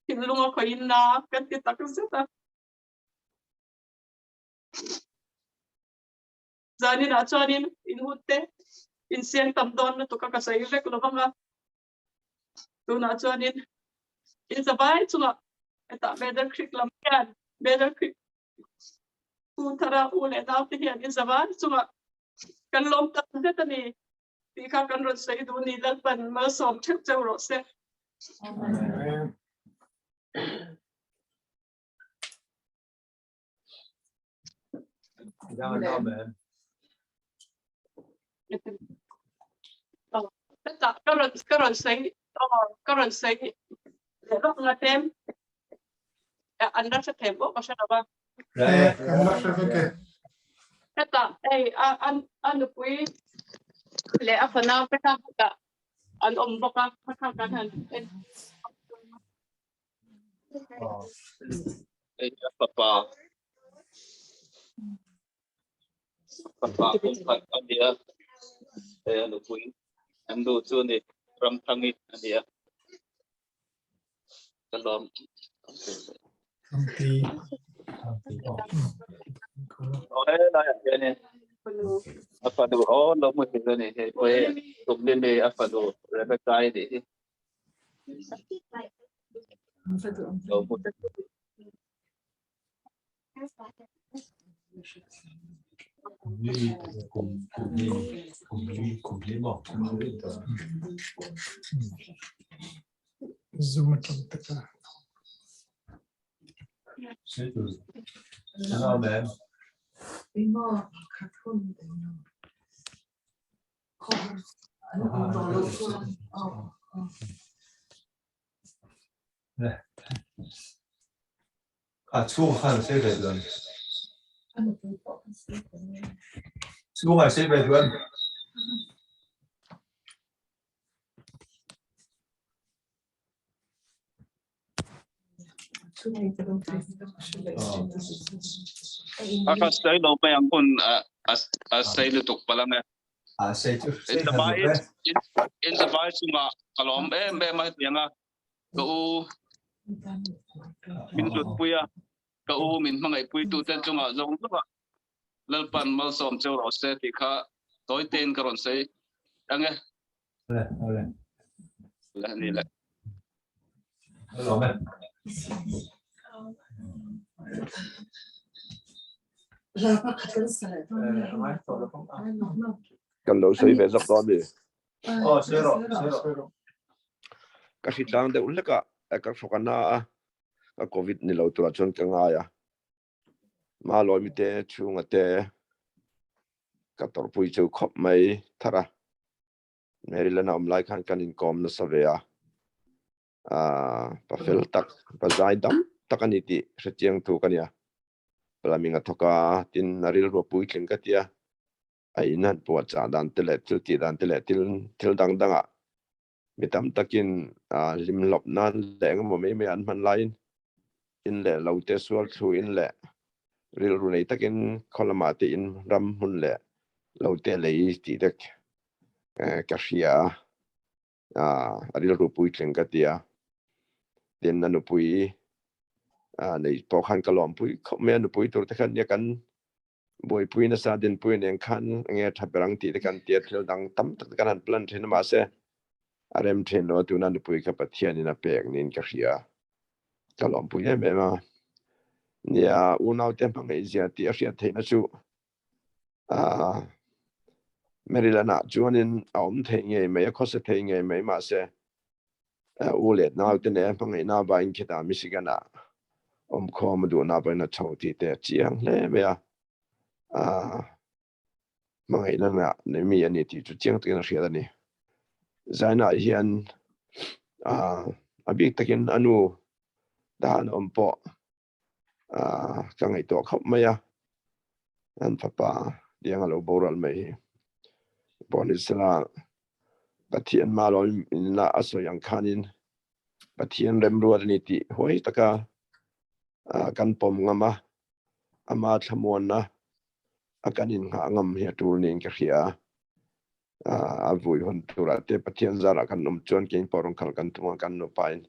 thinlung a khawihin na kan ti tak zet a. Zaninah chuanin in hun te insiam tam dawn lutuk a ka sawi vek lo vang a. Tunah chuanin in zavai chungah hetah Battle Creek lam hian Battle Creek Pu Thara u leh naute hian in zavai chungah kan lawm tak zet a ni tih kha kan rawn sawi duh ni Lalpan malsawm theuh cheu rawh se. Amen. Amen. Ka rawn ka rawn sawi ka rawn sawi leh lawk nga tlem an la hre thei bawk ka hre lo va. Kan la hre vek e. Hetah hei a a nupui leh a fanau te kha hetah an awm bawk a kha kan han en. Hei a fapa fapa kum khat a ni a, hei a nupui an nu chu ni Ramthangi a ni a. Ka lawm. Ramti. Aw he laiah hianin a fanu aw lo hmu thei a ni hei pawh hi Tumlimi a fanu Rebecca-i nih hi. Zoom atang taka. A chhung khan sei ve duan. Chhung ai sei ve duan. A ka sei lo mai ang hun a sei lutuk palh ang e. A sei chu sei tha lutuk e. In zavai chungah ka lawm em em a hetiang a ka u min hlutpui a ka u min hmangaihpuitu te chungah zawng zawng a Lalpan malsawm cheu rawh se tih kha tawi tein ka rawn sawi ang e. Ole, ole. Le ni le. Lawm e. Kan lo sawi ve zawk dawn mi. Oh, sawi rawh, sawi rawh. Ka hritlang deuh hlek a, ka hrawk a na a, ka covid ni lo turah chuan ka ngai a. Malawmi te chhunga te ka tawrhpui chu khawp mai thar a. Maryland a awm lai khan kan inkawm nasa ve a. Pa fel tak, pa zai dam tak a ni tih hrechiang thu ka nia. Plumbing a thawk a, tin a rilru a puitling ka tia. A in han puahchah dan te leh thil tih dan te leh thil thil dang dangah mi tam takin hlimhlawp nan leh engemaw mai mai an hman laiin in leh lo te sual thlu in leh rilru nei takin khaw lamah te in ram hmun leh lo te lei tih te ka hria a, a rilru puitling ka ti a. Tin a nupui nei pawh khan ka lawmpui khawp mai a, nupui tur te khan nia kan buaipui nasa dinpui nen khan enge tha ber ang tih te kan tia thil dang tam tak te kan han plan thin a mahse a rem thin lo a tuna nupui kha Pathian in a pek niin ka hria ka lawmpui em em a nia unau te hmangaih zia tih a hriat theihna chu a Maryland ah chuanin a awm thei ngei mai a khawsa thei ngei mai mahse u leh nau te nen hmangaihna vangin khitah Michigan ah awmkhawm a duhna pawhin a chho tih te a chiang hle mai a, hmangaihna ngah nei mi a ni tih chu chiang takin a hriat a ni. Zainah hian a bik takin a nu dan awm pawh ka ngaihtuah khawp mai a, an fapa tiang a lo boral mai hi. Pawh ni sela Pathian ma lo in la a sawi ang khanin Pathian remruat a ni tih huai taka kan pawm ngam a, ama thlamuanna a kan innghah ngam hi a tul niin ka hria a. A vui hawn turah te Pathian zarah kan awm chuan kein pawh rawn kal kan tum a, kan nupain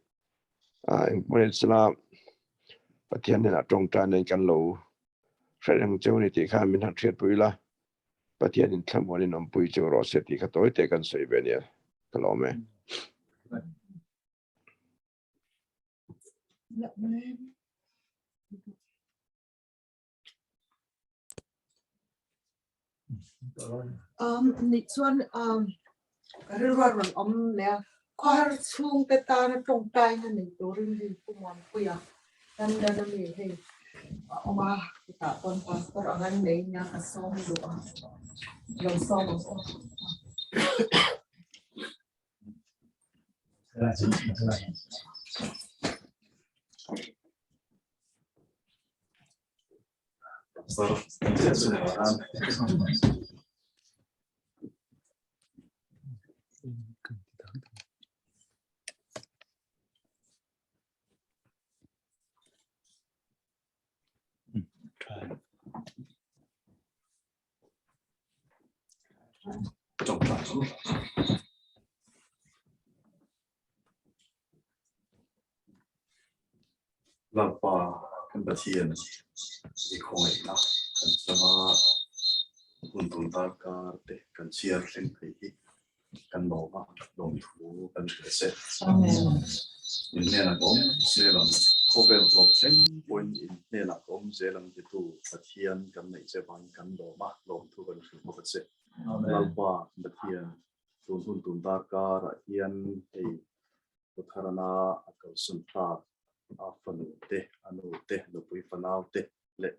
engpawh ni sela Pathian hnenah tawngtai nen kan lo hre reng cheu a ni tih kha min han hriatpui ila. Pathian in thlamuan in awmpui chu rawh se tih kha tawi te kan sawi ve nia ka lawm e. Ni chuan rilru a rawn awm leh a, khawhar chhungte tana tawngtaina nei turin hei Pu Muanpuia London a mi hei a awm a, chutah pawn pastor ang an nei nia ka sawm duh a, lo sawm ang aw. Lalpa kan Pathian i khawngaihna kan chama hun tun darkar te kan chhiar thleng thei hi kan lawm a, lawmthu kan hrilh che. In hnenah ka awm zel ang, khawvel tawp thleng pawhin in hnenah ka awm zel ang titu Pathian kan neih che vangin kan lawm a, lawmthu kan hrilh bawk a che. Lalpa Pathian tun hun tun darkarah hian hei Putharana a kalsan thlak a fanu te, a nu te, nupui fanau te leh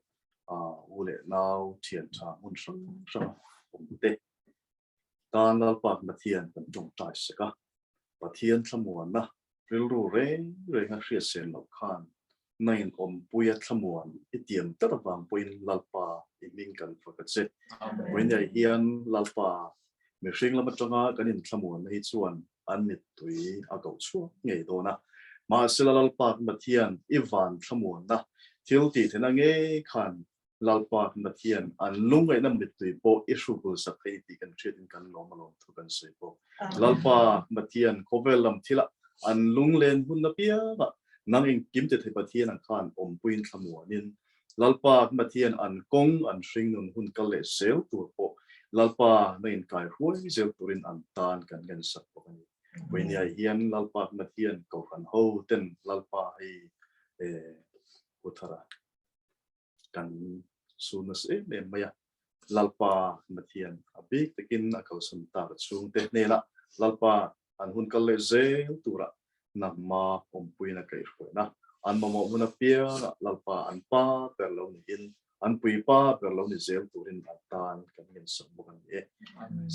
u leh nau thian tha hmun hrang hranga awm te tan Lalpa Pathian kan tawngtai sek a. Pathian thlamuanna rilru reng renga hriatsen loh khan na in awmpuia thlamuan i tiam tlat avang pawhin Lalpa i hming kan fak a che. Vawiinah hian Lalpa mihring lam atanga kan inthlamuanna hi chuan an mittui a koh chhuak ngei dawn a. Mahsela Lalpa Pathian i van thlamuanna thil tih theihna ngei khan Lalpa Pathian an lungngaihna mittui pawh i hrubul sak thei tih kan hriatin kan lawm alawm thu kan sawi bawk. Lalpa Pathian khawvel lam thilah an lunglen hun apiangah nang engkim ti thei Pathian ang khan awmpuiin thlamuanin Lalpa Pathian an kawng an hringnun hun kal leh zel tur pawh Lalpa nang inkai huai zel turin an tan kan ngensak bawk a ni. Vawinia hian Lalpa Pathian Kohhran ho ten Lalpa hei Uthara kan su nasa em em mai a, Lalpa Pathian a bik takin a kalsan tak chhungte hnenah Lalpa an hun kal leh zel turah nangma awmpuiin a kaihhruaina an mamawh hmun apiangah Lalpa an pa ber lo niin an pui pa ber lo ni zel turin an tan kan ngensak bawk a ni e.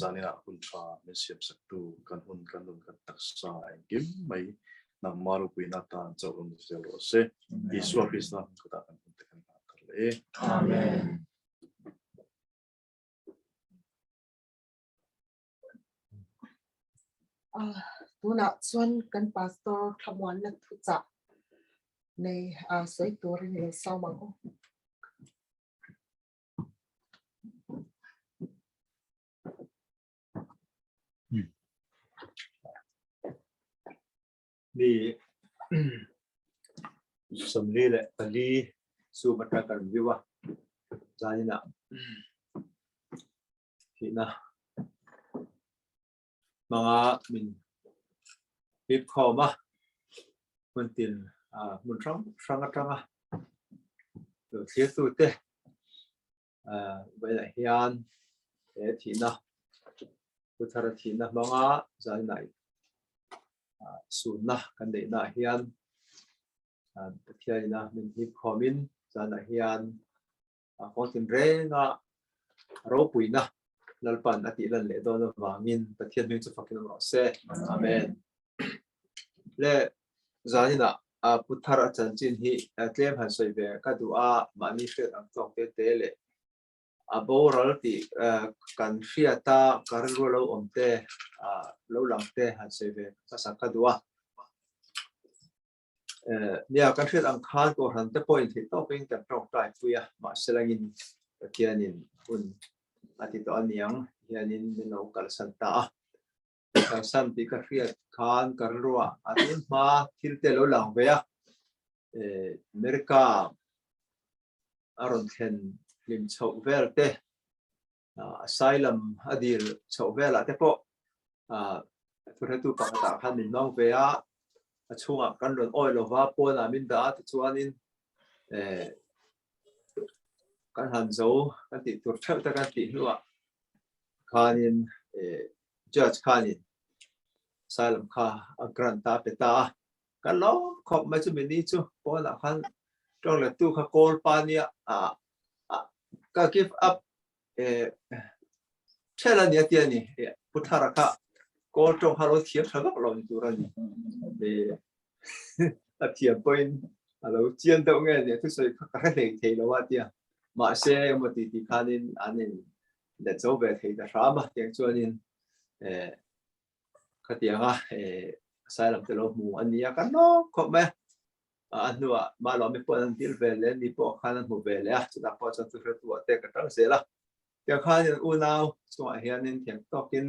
Zaninah hun tha min siamsaktu kan hun kan nun kan taksa engkim mai nangma ropuina tan chauh lo ni zel rawh se. Isua Krista hmun kutah kan hun te kan hah thar leh e. Amen. Tunah chuan kan pastor thlamuanna thuchah nei sawi turin i lo sawm ang u. Mi 44 su matra kan viwa zanina thihna hmanga min hip khawm a, hmun tin hmun hrang hrang atanga lo thlirtute vawiinah hian he thihna Puthara thihna hmanga zainai sunna kan neihnaah hian Pathianina min hip khawmin zanah hian kawng tinrenga ropuina Lalpan a tih lan leh dawn avangin Pathian hming chu fakin awm rawh se. Amen. Le zaninah Puthar a chanchin hi tlem han sawi ve ka duh a, mahni hriat ang tawk te te leh a boral tih kan hriat a, ka rilru lo awm te, lo lang te han sawi ve hmasa ka duh a. Nia, kan hriat ang khan Kohhran te pawhin theih tawkin kan tawngtai pui a, mahse langin Pathianin hun a ti tawh a niang hianin min lo kalsan ta a. Kalsan tih ka hriat khan ka rilruah a tun hma thil te lo lang ve a, America a rawn thlen hlim chhoh vel te, asylum a dil chhoh velah te pawh thuhretu pakhatah khan min hmang ve a, a chhungah kan rawn awi lova pawnah min dah a tichuanin kan han zo kan tih tur theuh te kan tih hnuah khanin judge khanin asylum kha a grant a pe ta a, kan lo khawp mai chu mini chu pawnah khan tawng lettu kha kawl pa nia ka give up thel a ni a tia ni pu thara kha kawl tawng kha lo thiam tha vak lo ni tur a ni a thiam pawhin a lo chian deuh nge ni thusawi kha ka hre hlei thei lo a tia mahse emaw ti ti khanin an in let zo ve thei ta hram a tiang chuanin khatianga asylum te lo hmu a nia kan lawm khawp mai a a hnuah Malawmi pawh an dil ve leh ni pawh khan an hmu ve leh a chutah pawh chuan chu hretu ah te ka tang zel a tiang khanin unau chungah hianin thiam tawkin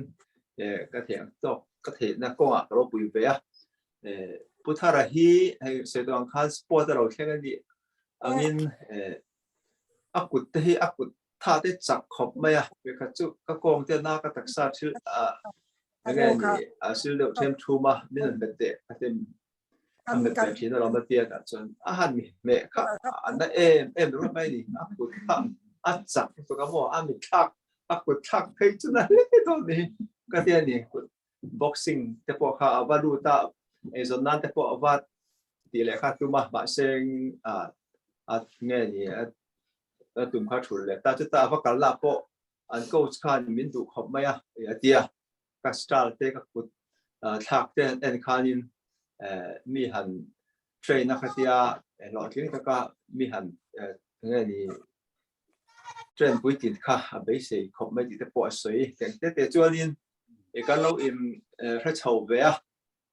ka thiam tawk ka theihna kawngah ka lo pui ve a Pu Thara hi hei sawi tawh ang khan sport a lo thleng a nih angin a kut te hi a kut tha te chak khawp mai a vekhat chu ka kawng te na ka taksa thil a enge ni a sil deuh them thum a min an bet teh a tem an bet ve thin alawm a tia tah chuan a han mi hmeh kha a na em em ringawt mai ni a kut kha a chak lutuk a maw a mi thlak a kut thlak phei chu na hle dawn ni ka tia ni kut boxing te pawh kha a va lut a eizawn nan te pawh a va tih leh kha tum a mahse a a nge ni a tum kha thul leh ta chuta a va kal lah pawh an coach khan min duh khawp mai a a tia ka style te ka kut thlak te en khanin mi han train a kha tia hlawhtling taka mi han nge ni train puitlin kha a beisei khawp mai tih te pawh a sawi teng te te chuanin e kan lo in hre chho ve a.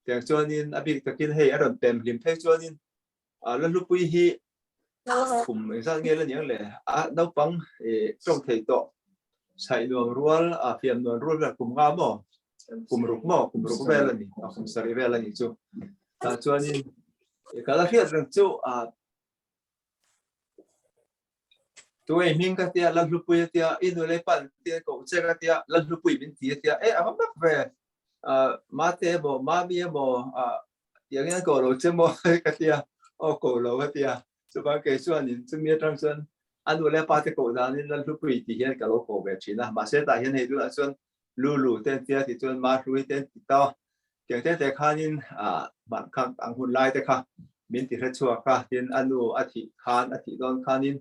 Tiang chuanin a bik takin hei a rawn pem hlim phei chuanin Lahlupui hi kum engzat nge la niang le a naupang tawng thei tawh chhaih nuam rual a fiam nuam rual vel kum nga maw kum ruk maw kum ruk vel a ni a kum sarih vel a ni chu tah chuanin ka la hriat reng chu a Tuai hming ka tia Lalhlupui a tia i nule pan tia koh che ka tia Lalhlupui min ti a tia e a va mak ve mate emaw mami emaw tiangin an koh lo che maw ka tia aw koh lo ka tia chuvang kei chuanin chumi atang chuan a nule pa te koh danin Lalhlupui tih hian ka lo koh ve thin a mahse tah hian hei tunah chuan Lulu te an tia tichuan Mahlui te an ti ta Tiang te te khanin hman kha ang hun lai te kha min ti hre chhuak a, tin a nu a thih khan a thih dawn khanin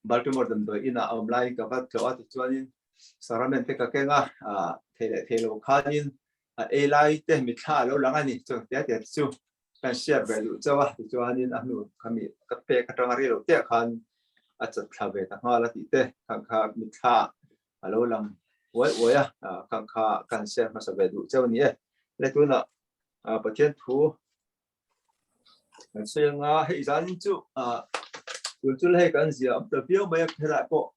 Baltimore damdawi inah a awm laiin ka va tlawh a, tichuanin sacrament te ka keng a, thei leh thei lo khanin a ei lai te mitthla a lo lang a ni, chuan tia tia te chu kan share ve duh chauh a, tichuanin a hnu khami ka pek atanga rei lo te khan a chat thla ve ta nghal a tih te kha kha mitthla a lo lang uai uai a, kha kha kan share hmasa ve duh cheu a ni e. Le tunah Pathian thu kan sawi anga hei zanin chu tun chu hei kan zia awm ta viau mai a helai pawh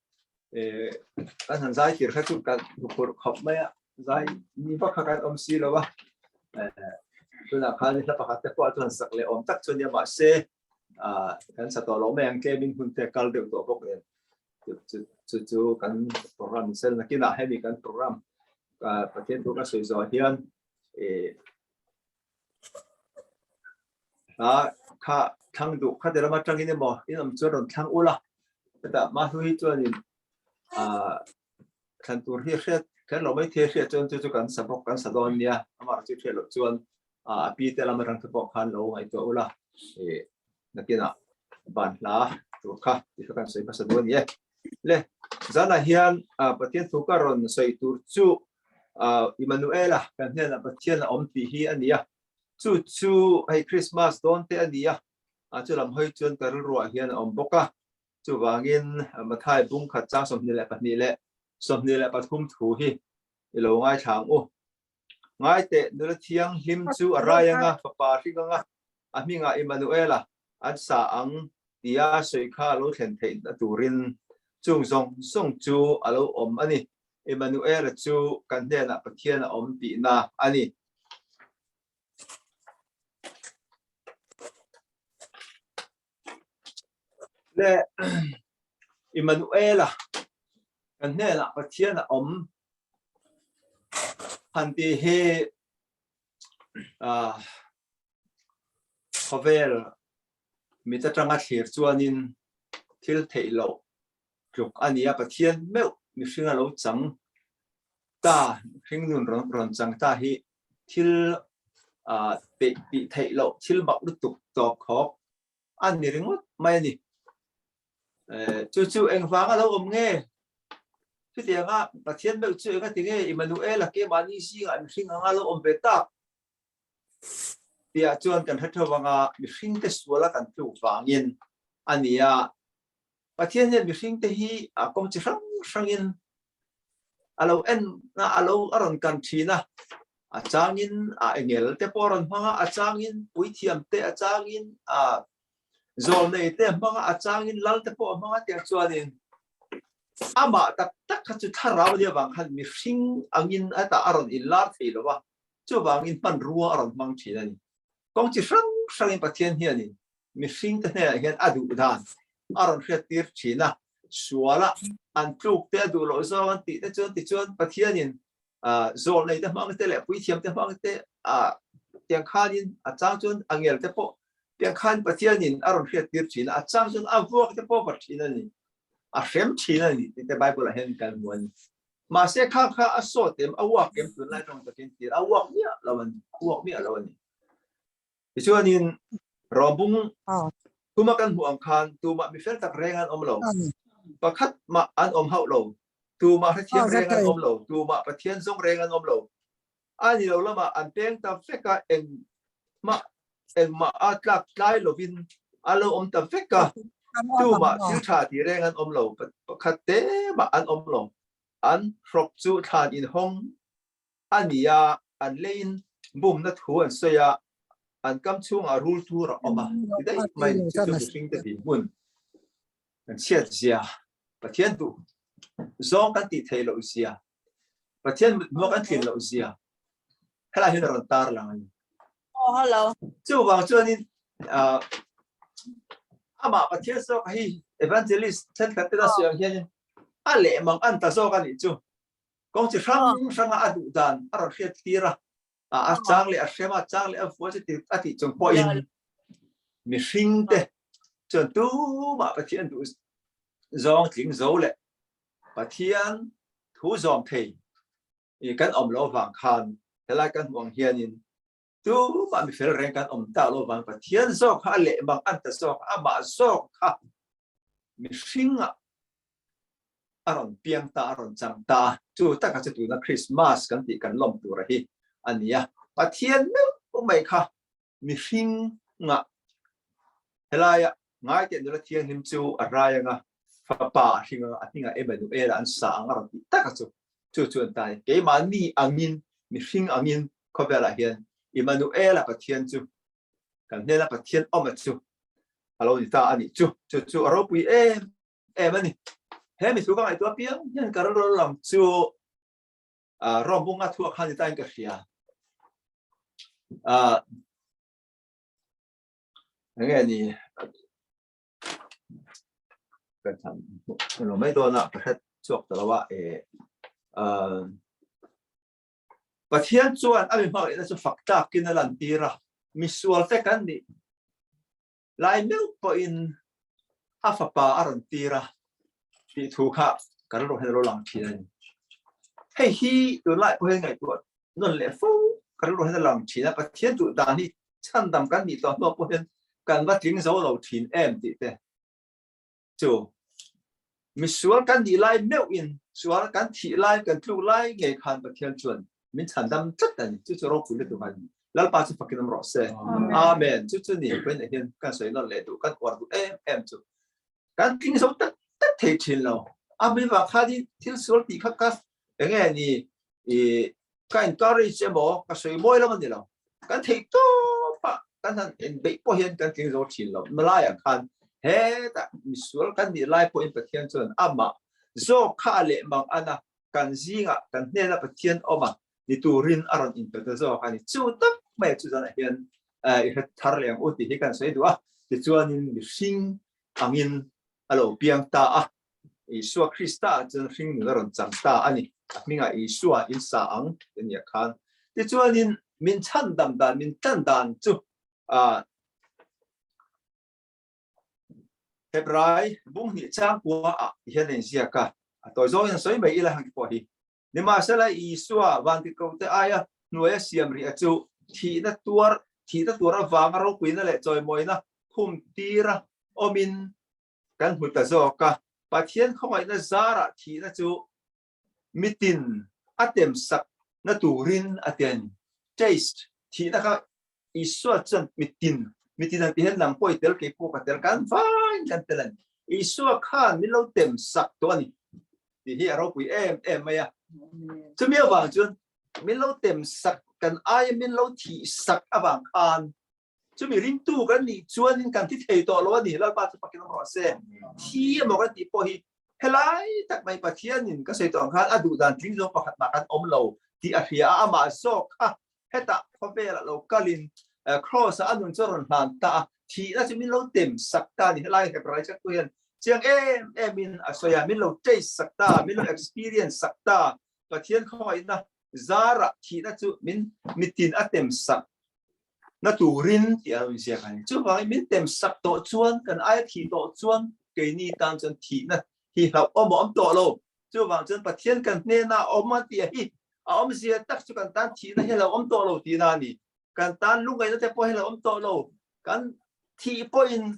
kan han zai tir kha chu kan huphurh khawp mai a zai ni vak kha kan awm si lo a tunah khan hla pakhat te pawh chuan sak leh awm tak chu nia mahse kan sa tawh lo mai ang tlemin hun te kal deuh tawh bawk nen chu chu kan program sel nakinah hemi kan program Pathian thu ka sawi zawh hian hla kha thlang duh kha te lama tangin emaw in awm chuan rawn thlang ula chutah mahlu hi chuanin thlan tur hi hriat kher lo mai thei hriat chuan chu chu kan sa bawk kan sa dawn nia amah chu hriat loh chuan a pi te lama tang te pawh khan lo ngaihtuah ula nakinah ban hla tur kha ti kha kan sawi hmasa duh a ni e. Le zanah hian Pathian thu ka rawn sawi tur chu Immanuela kan hnenah Pathian a awm tih hi a ni a. Chu chu hei Christmas dawn te a ni a, chu lam hawi chuan ka rilruah hian a awm bawk a. Chuvangin Mathai bung khat chang 22 leh 23 thu hi i lo ngaithla ang u. Ngai teh, nula thianghlim chu a rai anga, fapa hring anga, a hmingah Immanuela an sa ang tia sawi kha a lo thlen theih na turin chung zawng zawng chu a lo awm a ni. Immanuela chu kan hnenah Pathian a awm tihna a ni. Le Immanuela kan hnenah Pathian a awm han ti hi khawvel mit atanga thlir chuanin thil theih loh tluk a ni a, Pathian meuh mihring a lo chang ta, mihring nun rawn chang ta hi thil tih theih loh thil mak lutuk tawp khawk a ni ringawt mai a ni. Chu chu engvanga lo awm nge? Chutianga Pathian meuh chu engati nge Immanuel a keimahni zingah mihring anga lo awm ve tak? Tiah chuan kan hre tho anga mihringte suala kan tluk vangin a ni a. Pathian hian mihringte hi a kawng chi hrang hrangin a lo en a, a lo a rawn kan thin a. A changin a engel te pawh a rawn hmang a, a changin puithiam te, a changin a zawlnei te a hmang a, a changin lal te pawh a hmang a tiang chuanin amah tak tak kha chu thlarau nia vang khan mihring angin a tah a rawn inlar thei lo a, chuvangin hmanrua a rawn hmang thin a ni. Kawng chi hrang hrangin Pathian hianin mihring te hnenah hian a duh dan a rawn hriat tir thin a, suala an tluk te a duh loh zawng an tih te chuan tichuan Pathianin zawlnei te hmang te leh puithiam te hmang te tiang khanin a chang chuan a ngel te pawh tiang khan Pathianin a rawn hriat tir thin a, a chang chuan a vuak te pawh va thin a ni, a hrem thin a ni tih te Bible ah hian kan hmu a ni. Mahse kha kha a sawt em, a uak em tunlai tawng takin tir a uak miah lo a ni, a uak miah lo a ni. Tichuanin Rawbung tuma kan hmuh ang khan tumah mi fel tak reng an awm lo. Pakhat mah an awm hauh lo. Tumah hrethiam reng an awm lo. Tumah Pathian zawng reng an awm lo. A ni lo lamah an peng ta vek a, engmah engmah a tlak tlai lovin a lo awm ta vek a. Tumah thil tha ti reng an awm lo. Pakhat te mah an awm lo. An hrawk chu thlan inhawng a ni a, an leiin. Bumna thu an sawi a, an kam chhungah rul tur a awm a, ti daih mai ni chu chu mihringte dinhmun kan chhiat zia, Pathian duh zawng kan tih theih loh zia, Pathian mithmuh kan tlin loh zia helai hian a rawn tar lang a ni. Oh, hello. Chuvang chuanin amah Pathian zawk hi evangelist thenkhat te la sawi ang hianin a lehmang an ta zawk a nih chu. Kawng chi hrang hranga a duh dan a rawn hriat tir a, a chang leh a hrem a, chang leh a vua chu a tih chung pawhin mihring te chuan tumah Pathian duh zawng tling zo leh Pathian thu zawm thei kan awm lo vang khan helai kan hmuh ang hianin tumah mi fel reng kan awm tak lo vang Pathian zawk kha a lehmang an ta zawk amah zawk kha mihringah a rawn piang ta, a rawn chang ta. Chu taka chu tuna Christmas kan tih kan lawm tura hi a ni a. Pathian meuh mai kha mihring ngah helaia ngai teh nula thianghlim chu a rai anga fapa a hring anga a hmingah Emmanuel an sa ang a rawn tih taka chu chu chu an ta a ni. Keimahni angin mihring angin khawvelah hian Emmanuel-a Pathian chu kan hnena Pathian awma chu a lo ni ta a nih chu. Chu chu a ropui em em a ni. He mi thu ka ngaihtuah piang hian ka rilru lam chu Rom bunga thuak khan ni tain ka hria. Enge ni kan tham lo mai dawn a ka hret chuak ta lo a e Pathian chuan a mi hmangaihna chu fak takin a lantir a, misual te kan nih lai meuh pawhin a fapa a rawn tir a tih thu kha ka rilru hian a lo lang thin a ni. Hei hi tunlai pawh hian ngaihtuah nawn leh fo ka rilru hian a lang thin a, Pathian duh dan hi chhandam kan nih tawh hnuah pawh hian kan va tling zo lo thin em tih te chu misual kan nih lai meuhin sual kan thih lai kan tluk lai ngei khan Pathian chuan min chhandam tlat a ni. Chu chu ropui lutuk a ni. Lalpa chu fakin awm rawh se. Amen. Chu chu ni pawhin hian kan sawi nawn leh duh kan uar duh em em chu kan tling zo tak tak thei thin lo. A mi vang khan hi thil sual tih kha ka enge ni i ka encourage emaw ka sawi mawi lam a ni lo. Kan theih tawp a kan han enbeih pawh hian kan tling zo thin lo. Malaiah khan hetah misual kan nih lai pawhin Pathian chuan amah zawk kha a leh mang an a, kan zingah kan hnena Pathian awm a ni turin a rawn inpe ta zawk a ni. Chu tak mai chu zanah hian i hre thar leh ang u tih hi kan sawi duh a. Tichuanin mihring angin a lo piang ta a, Isua Krista chuan hring nun a rawn chang ta a ni. A hmingah Isua in sa ang ti nia khan. Tichuanin min chhandam dan, min tlan dan chu Hebrai bung hnih chang kua ah hian a inziak a. A tawi zawngin a sawi mai ila hang pawh hi. Nimahsela Isua vantirhkohte aia hnuaia siam rih a chu thihna tuar, thihna tuar avanga ropuina leh chawimawina khum tira awmin kan hmu ta zawk a, Pathian khawngaihna zarah thihna chu mitin a temsak na turin a ti a ni. Taste, thihna kha Isua chuan mitin, mitin an tih hian nang pawh i tel, kei pawh ka tel, kan vaiin kan tel a ni. Isua khan min lo temsak tawh a ni tih hi a ropui em em mai a. Chumi avang chuan min lo temsak, kan aia min lo thihsak avang khan Chumi ringtu kan nih chuanin kan thi thei tawh lo a ni, Lalpa chu fakin awm rawh se. Thi emaw kan tih pawh hi helai tak mai Pathianin ka sawi tawh ang khan a duh dan tling zawng pakhat mah kan awm lo tih a hria a, amah zawk kha hetah khawvelah lo kalin Kraws ah a nun chu a rawn hlan ta a, thihna chu min lo tem sak ta a ni. Helai Hebrai chaktu hian chiang em emin a sawi a, min lo taste sak ta, min lo experience sak ta, Pathian khawngaihna zarah thihna chu min mitin a tem sak na turin tih a lo inziak a ni. Chuvangin min tem sak tawh chuan, kan aia thih tawh chuan keini tan chuan thihna hi hlauhawm a awm tawh lo. Chuvang chuan Pathian kan hnena a awm a tih hi a awmzia tak chu kan tan thihna hi hlauhawm tawh lo tihna a ni. Kan tan lungngaihna te pawh hi hlauhawm tawh lo. Kan thih pawhin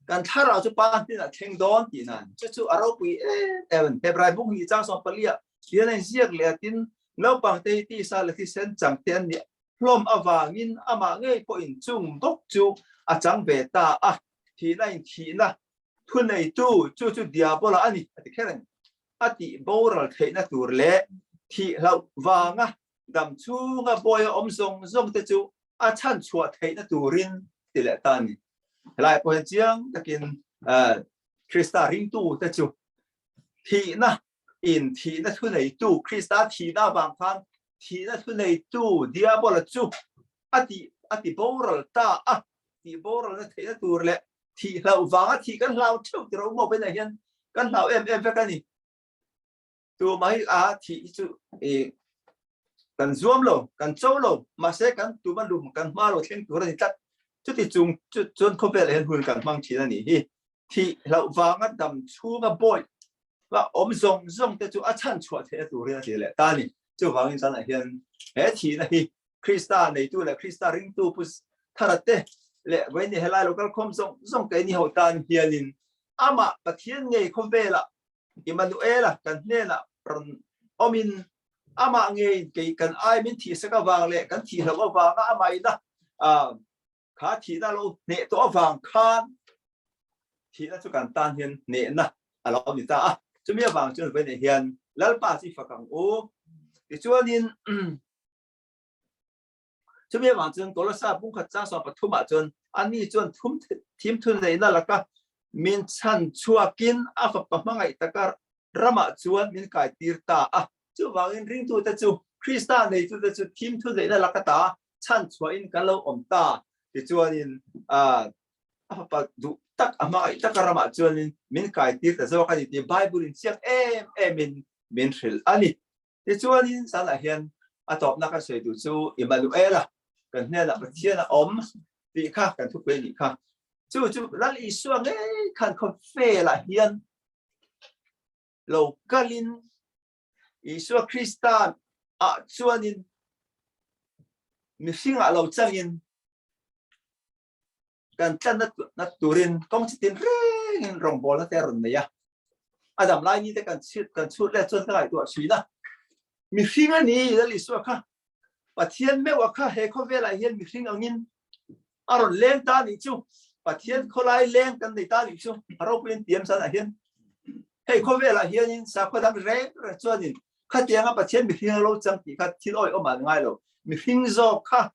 kan thlarau chu pa hnenah thleng dawn tihna a ni. Chu chu a ropui em em a ni. Hebrai buk hnih chang sawmpaliah hian a inziak leh a tin, Naupangte hi tisa leh thisen changte an ni hlawm avangin amah ngei pawhin chung bawk chu a chang ve ta a, thihna in thihna thuneitu chu chu Diabola a ni a ti kher a ni. A tih boral theihna tur leh thih hlauh vanga. dam chhunga bawi a awm zawng zawng te chu a chhan chhuah theihna turin ti leh ta a ni. Helai pawh hian chiang takin Krista ringtu te chu thihna in thihna thuneitu Krista thihna avang khan thihna thuneitu Diabola chu a ti a ti boral ta a, tih boralna theihna tur leh thih hlauh vanga thih kan hlau theuh ti ro maw pawhin hian kan hlau em em vek a ni. Tumah hi a thih hi chu i kan zuam lo, kan cho lo, mahse kan tuma lum kan hma lo thleng tur a ni tlat. Chuti chung chu chuan khawvel ah hian hun kan hmang thin a nih hi. Thih hlauh vanga dam chhunga bawi va awm zawng zawng te chu a chhan chhuah theihna turin a ti leh ta a ni. Chuvangin zanah hian he thihna hi Krista neitu leh Krista ringtu Pu Thara te leh vawiin helai lo kalkhawm zawng zawng keini ho tan hianin amah Pathian ngei khawvelah Immanuela kan hnenah rawn awmin amah ngei kei kan ai min thihsak avang leh kan thihloh avanga amah ina kha thihna lo hneh tawh avang khan thihna chu kan tan hian hnehna a lo ni ta a. Chumi avang chuan vawiinah hian Lalpa chu i fak ang u. Tichuanin Chumi avang chuan Kolosa pungkhat chang sawm pathumah chuan ani chuan thum thim thuneihna laka min chhan chhuakin a fapa hmangaih taka ramah chuan min kaitir ta a. Chuvangin ringtute chu Krista neitute chu thim thuneihna laka ta chhan chhuahin kan lo awm ta. Tichuanin a fapa duh tak a hmangaih taka ramah chuanin min kaitir ta zawk a ni tih Bible-in chiang em emin min hrilh a ni. Tichuanin zanah hian a tawpna kan sawi duh chu Immanuela kan hnenah Pathian a awm tih kha kan thupui a nih kha. Chu chu Lal Isua ngei khan khawvelah hian lo kalin Isua Krista ah chuanin mihringah lo changin kan tlanna na turin kawng chitin rengin rawngbawlna te a rawn nei a. A dam lai ni te kan chhit kan chhut leh chuan ka ngaihtuah thin a. Mihring a ni Lal Isua kha. Pathian meuh a kha he khawvelah hian mihring angin a rawn leng ta nih chu. Pathian khawlai leng kan nei ta nih chu. A ropuiin tiam sanah hian hei khawvelah hianin sakhaw dang reng reng chuanin khatianga Pathian mihring a lo chang tih kha thil awihawm ah an ngai lo. Mihring zawk kha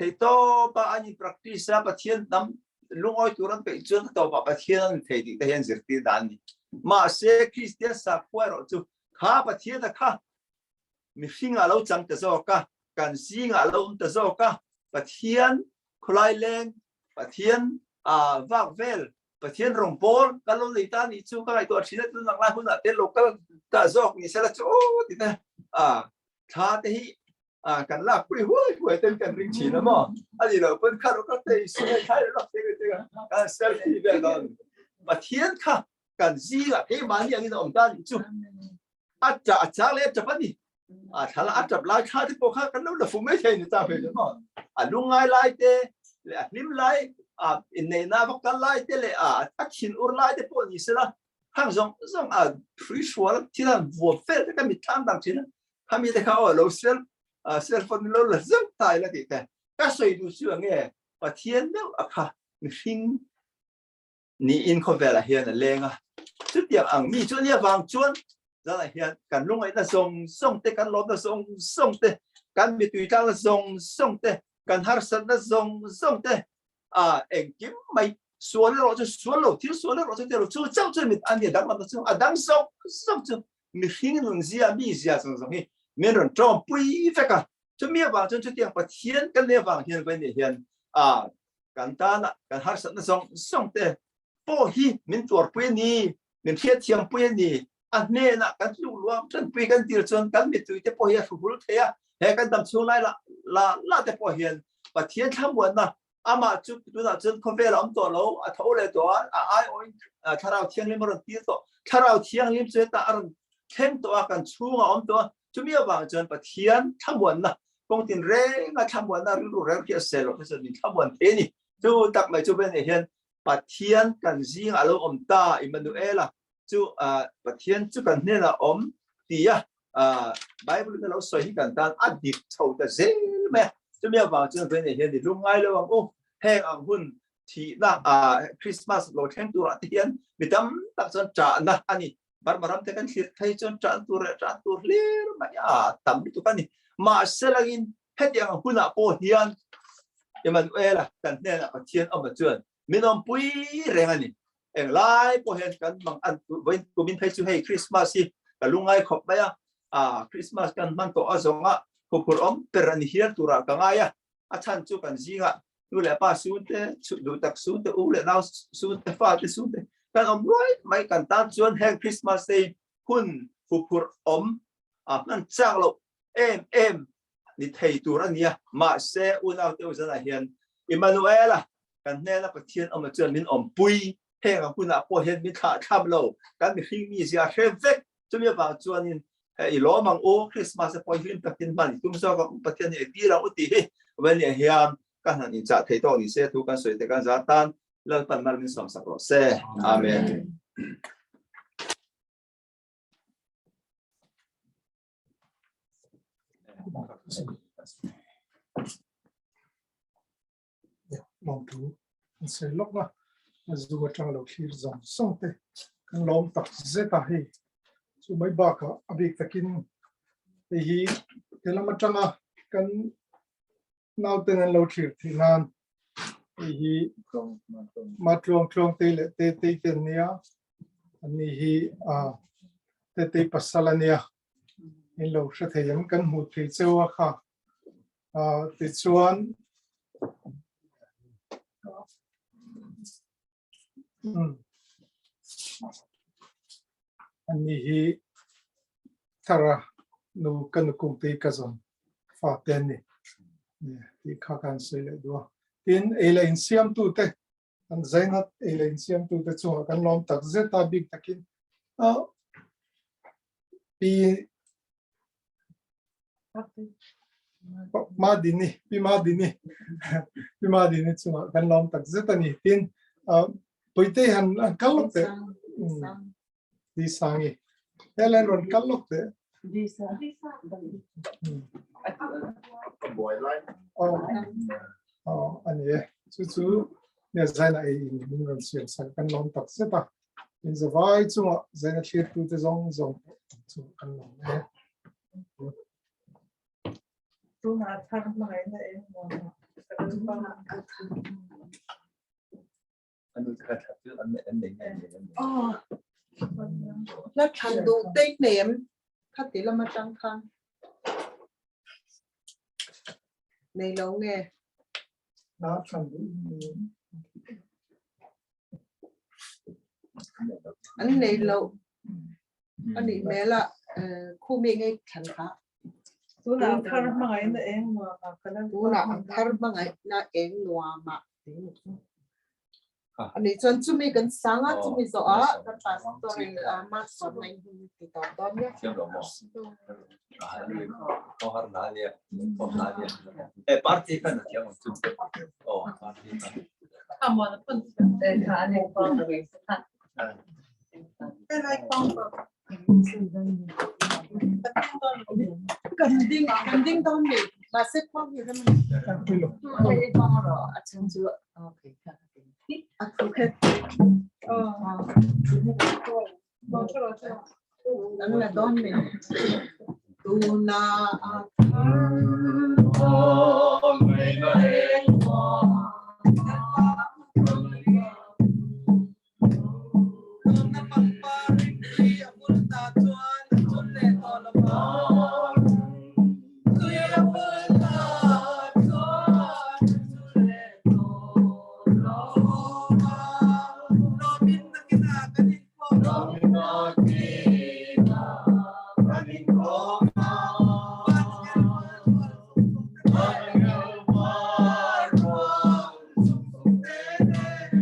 Theihtawpa an in practice a, Pathian hnam lungawi tur an peih chuan a tawpah Pathian an thei tih te hian zirtir dan a ni. Mahse, Kristian sakhua erawh chu kha Pathiana kha mihringah lo chang ta zawk a, kan zingah lo awm ta zawk a, Pathian khawlai leng, Pathian vak vel, Pathian rawng pawl kan lo nei ta nih chu ka ngaihtuah thin a, tunang lai hunah te lo kal ta zawk ni sela chu aw ti te thla te hi a kan lak pui huai huai ten kan ring thin a maw a ni lo pawn kha ro ka te su hei thai ro te te ka selfie vel don Pathian kha kan zinga keimahni angin a awm ta nih chu a ta a chang leh a tap a ni a thla a tap lai thla te pawh kha kan lo la fu mai thei ni ta ve chu maw a lungngai lai te leh a hlim lai a inneihna vak kal lai te leh a a thin ur lai te pawh ni sela khang zawng zawng a hrui hrual thil han vuah fel te ka mit thlam dang thin a Khami te kha aw lo cell cell phone lo la zeuh ta ila tih te ka sawi duh chu ange Pathian deuh a kha mihring niin khawvelah hian a leng a chutiang ang mi chu ania vang chuan zanah hian kan lungaihna zawng zawng te kan lawmna zawng zawng te kan mitui tlangna zawng zawng te kan harsatna zawng zawng te a engkim mai sual erawh chu sual lo thil sual erawh chu tilo chu chauh chu mit ania danglamna chu a dang zawng zawng chu mihring nun zia mi zia zawng zawng hi min rawn tawm pui vek a chumi avang chuan chutiang Pathian kan nei avang hian vawiin ah hian a kan tana kan harsatna zawng zawng te pawh hi min tuarpui a ni min hriatthiampui a ni a hnenah kan tluk luam tanpui kan tir chuan kan mittui te pawh hi a hruhul thei a he kan dam chhung lai la la la te pawh hian Pathian thlamuanna amah chu tunah chuan khawvel a awm tawh lo a tho leh tawh a a aiawhin thlarau thianghlim a rawn tir tawh thlarau thianghlim chu hetah a rawn thleng tawh a kan chhungah a awm tawh a chumi avang chuan Pathian thlamuanna kawng tin renga thlamuanna rilru reng hi a sel loh chuan min thlamuan thei a ni chu tak mai chu ven hian Pathian kan zingah a lo awm ta Immanuela chu Pathian chu kan hnenah awm tia Bible in a lo sawi hi kan tan a dik chho ta zel mai a chumi avang chuan vawiin hian i lungngai lo ang u heng ang hun thihna Christmas lo thleng turah te hian mi tam tak chuan ṭahna a ni Burma ram te kan thlir phei chuan ṭah tur leh ṭah tur hlir mai a tam lutuk a ni. Mahselangin hetiang hunah pawh hian Emmanuela kan hnenah Pathian awm chuan min awmpui reng a ni. Englai pawh hian kan mang an vawiin kumin phei chu hei Christmas hi ka lungngai khawp mai a, ah Christmas kan hman tawh a zawnga huphurh awm ber a ni hial turah ka ngai a. A chhan chu kan zingah nu leh pa sun te, duh tak sun te, u leh nau sun te, fa te sun te kan awm ruai mai kan tan chuan heng Christmas te hun huphurh awm a hman chak loh em em ni thei tur a nia. Mahse unau te u zanah hian Emmanuela kan hnena Pathian awm chuan min awmpui heng ang hunah pawh hian min thlah thlam lo kan mihring mi zia hre vek chumi avang chuanin i lawm ang u Christmas pawh hlim takin hman i tum zawk ang u Pathian hi dil ang u tih hi vania hian ka hnan inchah thei tawk ni se thu kan sawi te kan zar tan Lalpan mal min sawm sak rawh se. Amen. Lawm thu an sawi lawk a, a zu atang lo thlir zawng zawng te kan lawm tak zet a hei chu mai bakah a bik takin hei hi he lam atanga kan nauten an lo thlir theih nan hei hi Matluang Tluang te leh te tei te an nia an ni hi te tei pasal a nia in lo hre thei ang kan hmuh thei cheu a kha tichuan an ni hi thara nu ka nu kung te ka zawn fa te an ni ti kha kan sawi leh duh a tin ei leh insiam tu te an zainat ei leh insiam tu te chungah kan lawm tak zet a bik takin pi Madini pi Madini pi Madini chungah kan lawm tak zet a ni tin Puitei han han kal lawk teh Di Sangi hel an rawn kal lawk teh Aw a ni e chu chu nia zaina ei in min rawn siam sak kan lawm tak zet a in zavai chungah zaina thlir tute zawng zawng pawh chu kan lawm e. Tunah thar hmangaihna eng nuamah ka lalpa a thar. La thlan duh te hnem khati lam atang khan nei lo nge. La thlan duh An nei lo anih hmel a khumi ngei thlan kha. Tunah an thar hmangaihna eng nuamah ka lalpa. Tunah an thar hmangaihna eng nuamah. Ani chuan chumi kan sang a chumi zawh a kan pastor in master na in ti tawp dawn nia. Thiam lo maw? E party kan thiam ang chu. Oh party kan. Kan ding kan ding dawn ni mahse khuang hi rem ani. A thu khet. An la dawn ni. Tuna a thar. Lawmna pangpar rimtui a vul ta chuan a chul leh tawh lo va. Tui a vul ta chuan a chul leh tawh lo va. Lawmin nakinah kan inkhawm ang. Van angel rual rual sung sung te nen.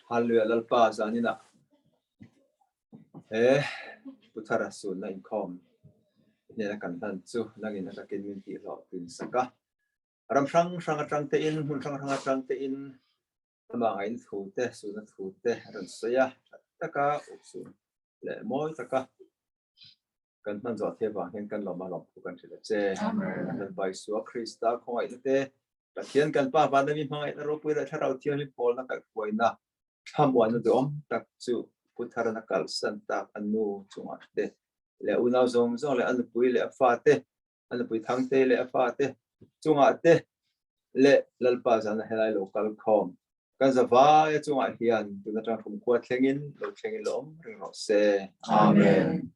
Hallelujah Lalpa zanina he Puthara sunna inkhawm hnena kan hlan chu nangin a takin min tih hlawh tin saka ram hrang hrang atang te in hmun hrang hrang atang te in ama ngain thu te sunna thu te rawn sawi a taka upsun leh mawi taka kan hman zawh thei vang hian kan lawm a lawm thu kan hrilh a che. Lalpa Isua Krista khawngaihna te, Pathian kan Pa van ami hmangaihna ropui leh Thlarau Thianghlim pawlna kaihhruaina thlamuanna duhawm tak chu Pu Tharana kalsan tak a nu chungah te leh unau zawng zawng leh a nupui leh a fate, a nupui Thangtei leh a fate chungah te leh Lalpa zana helai lo kal khawm kan zavaia chungah hian tun atang kum khua thlengin lo thlengin lo awm reng rawh se. Amen.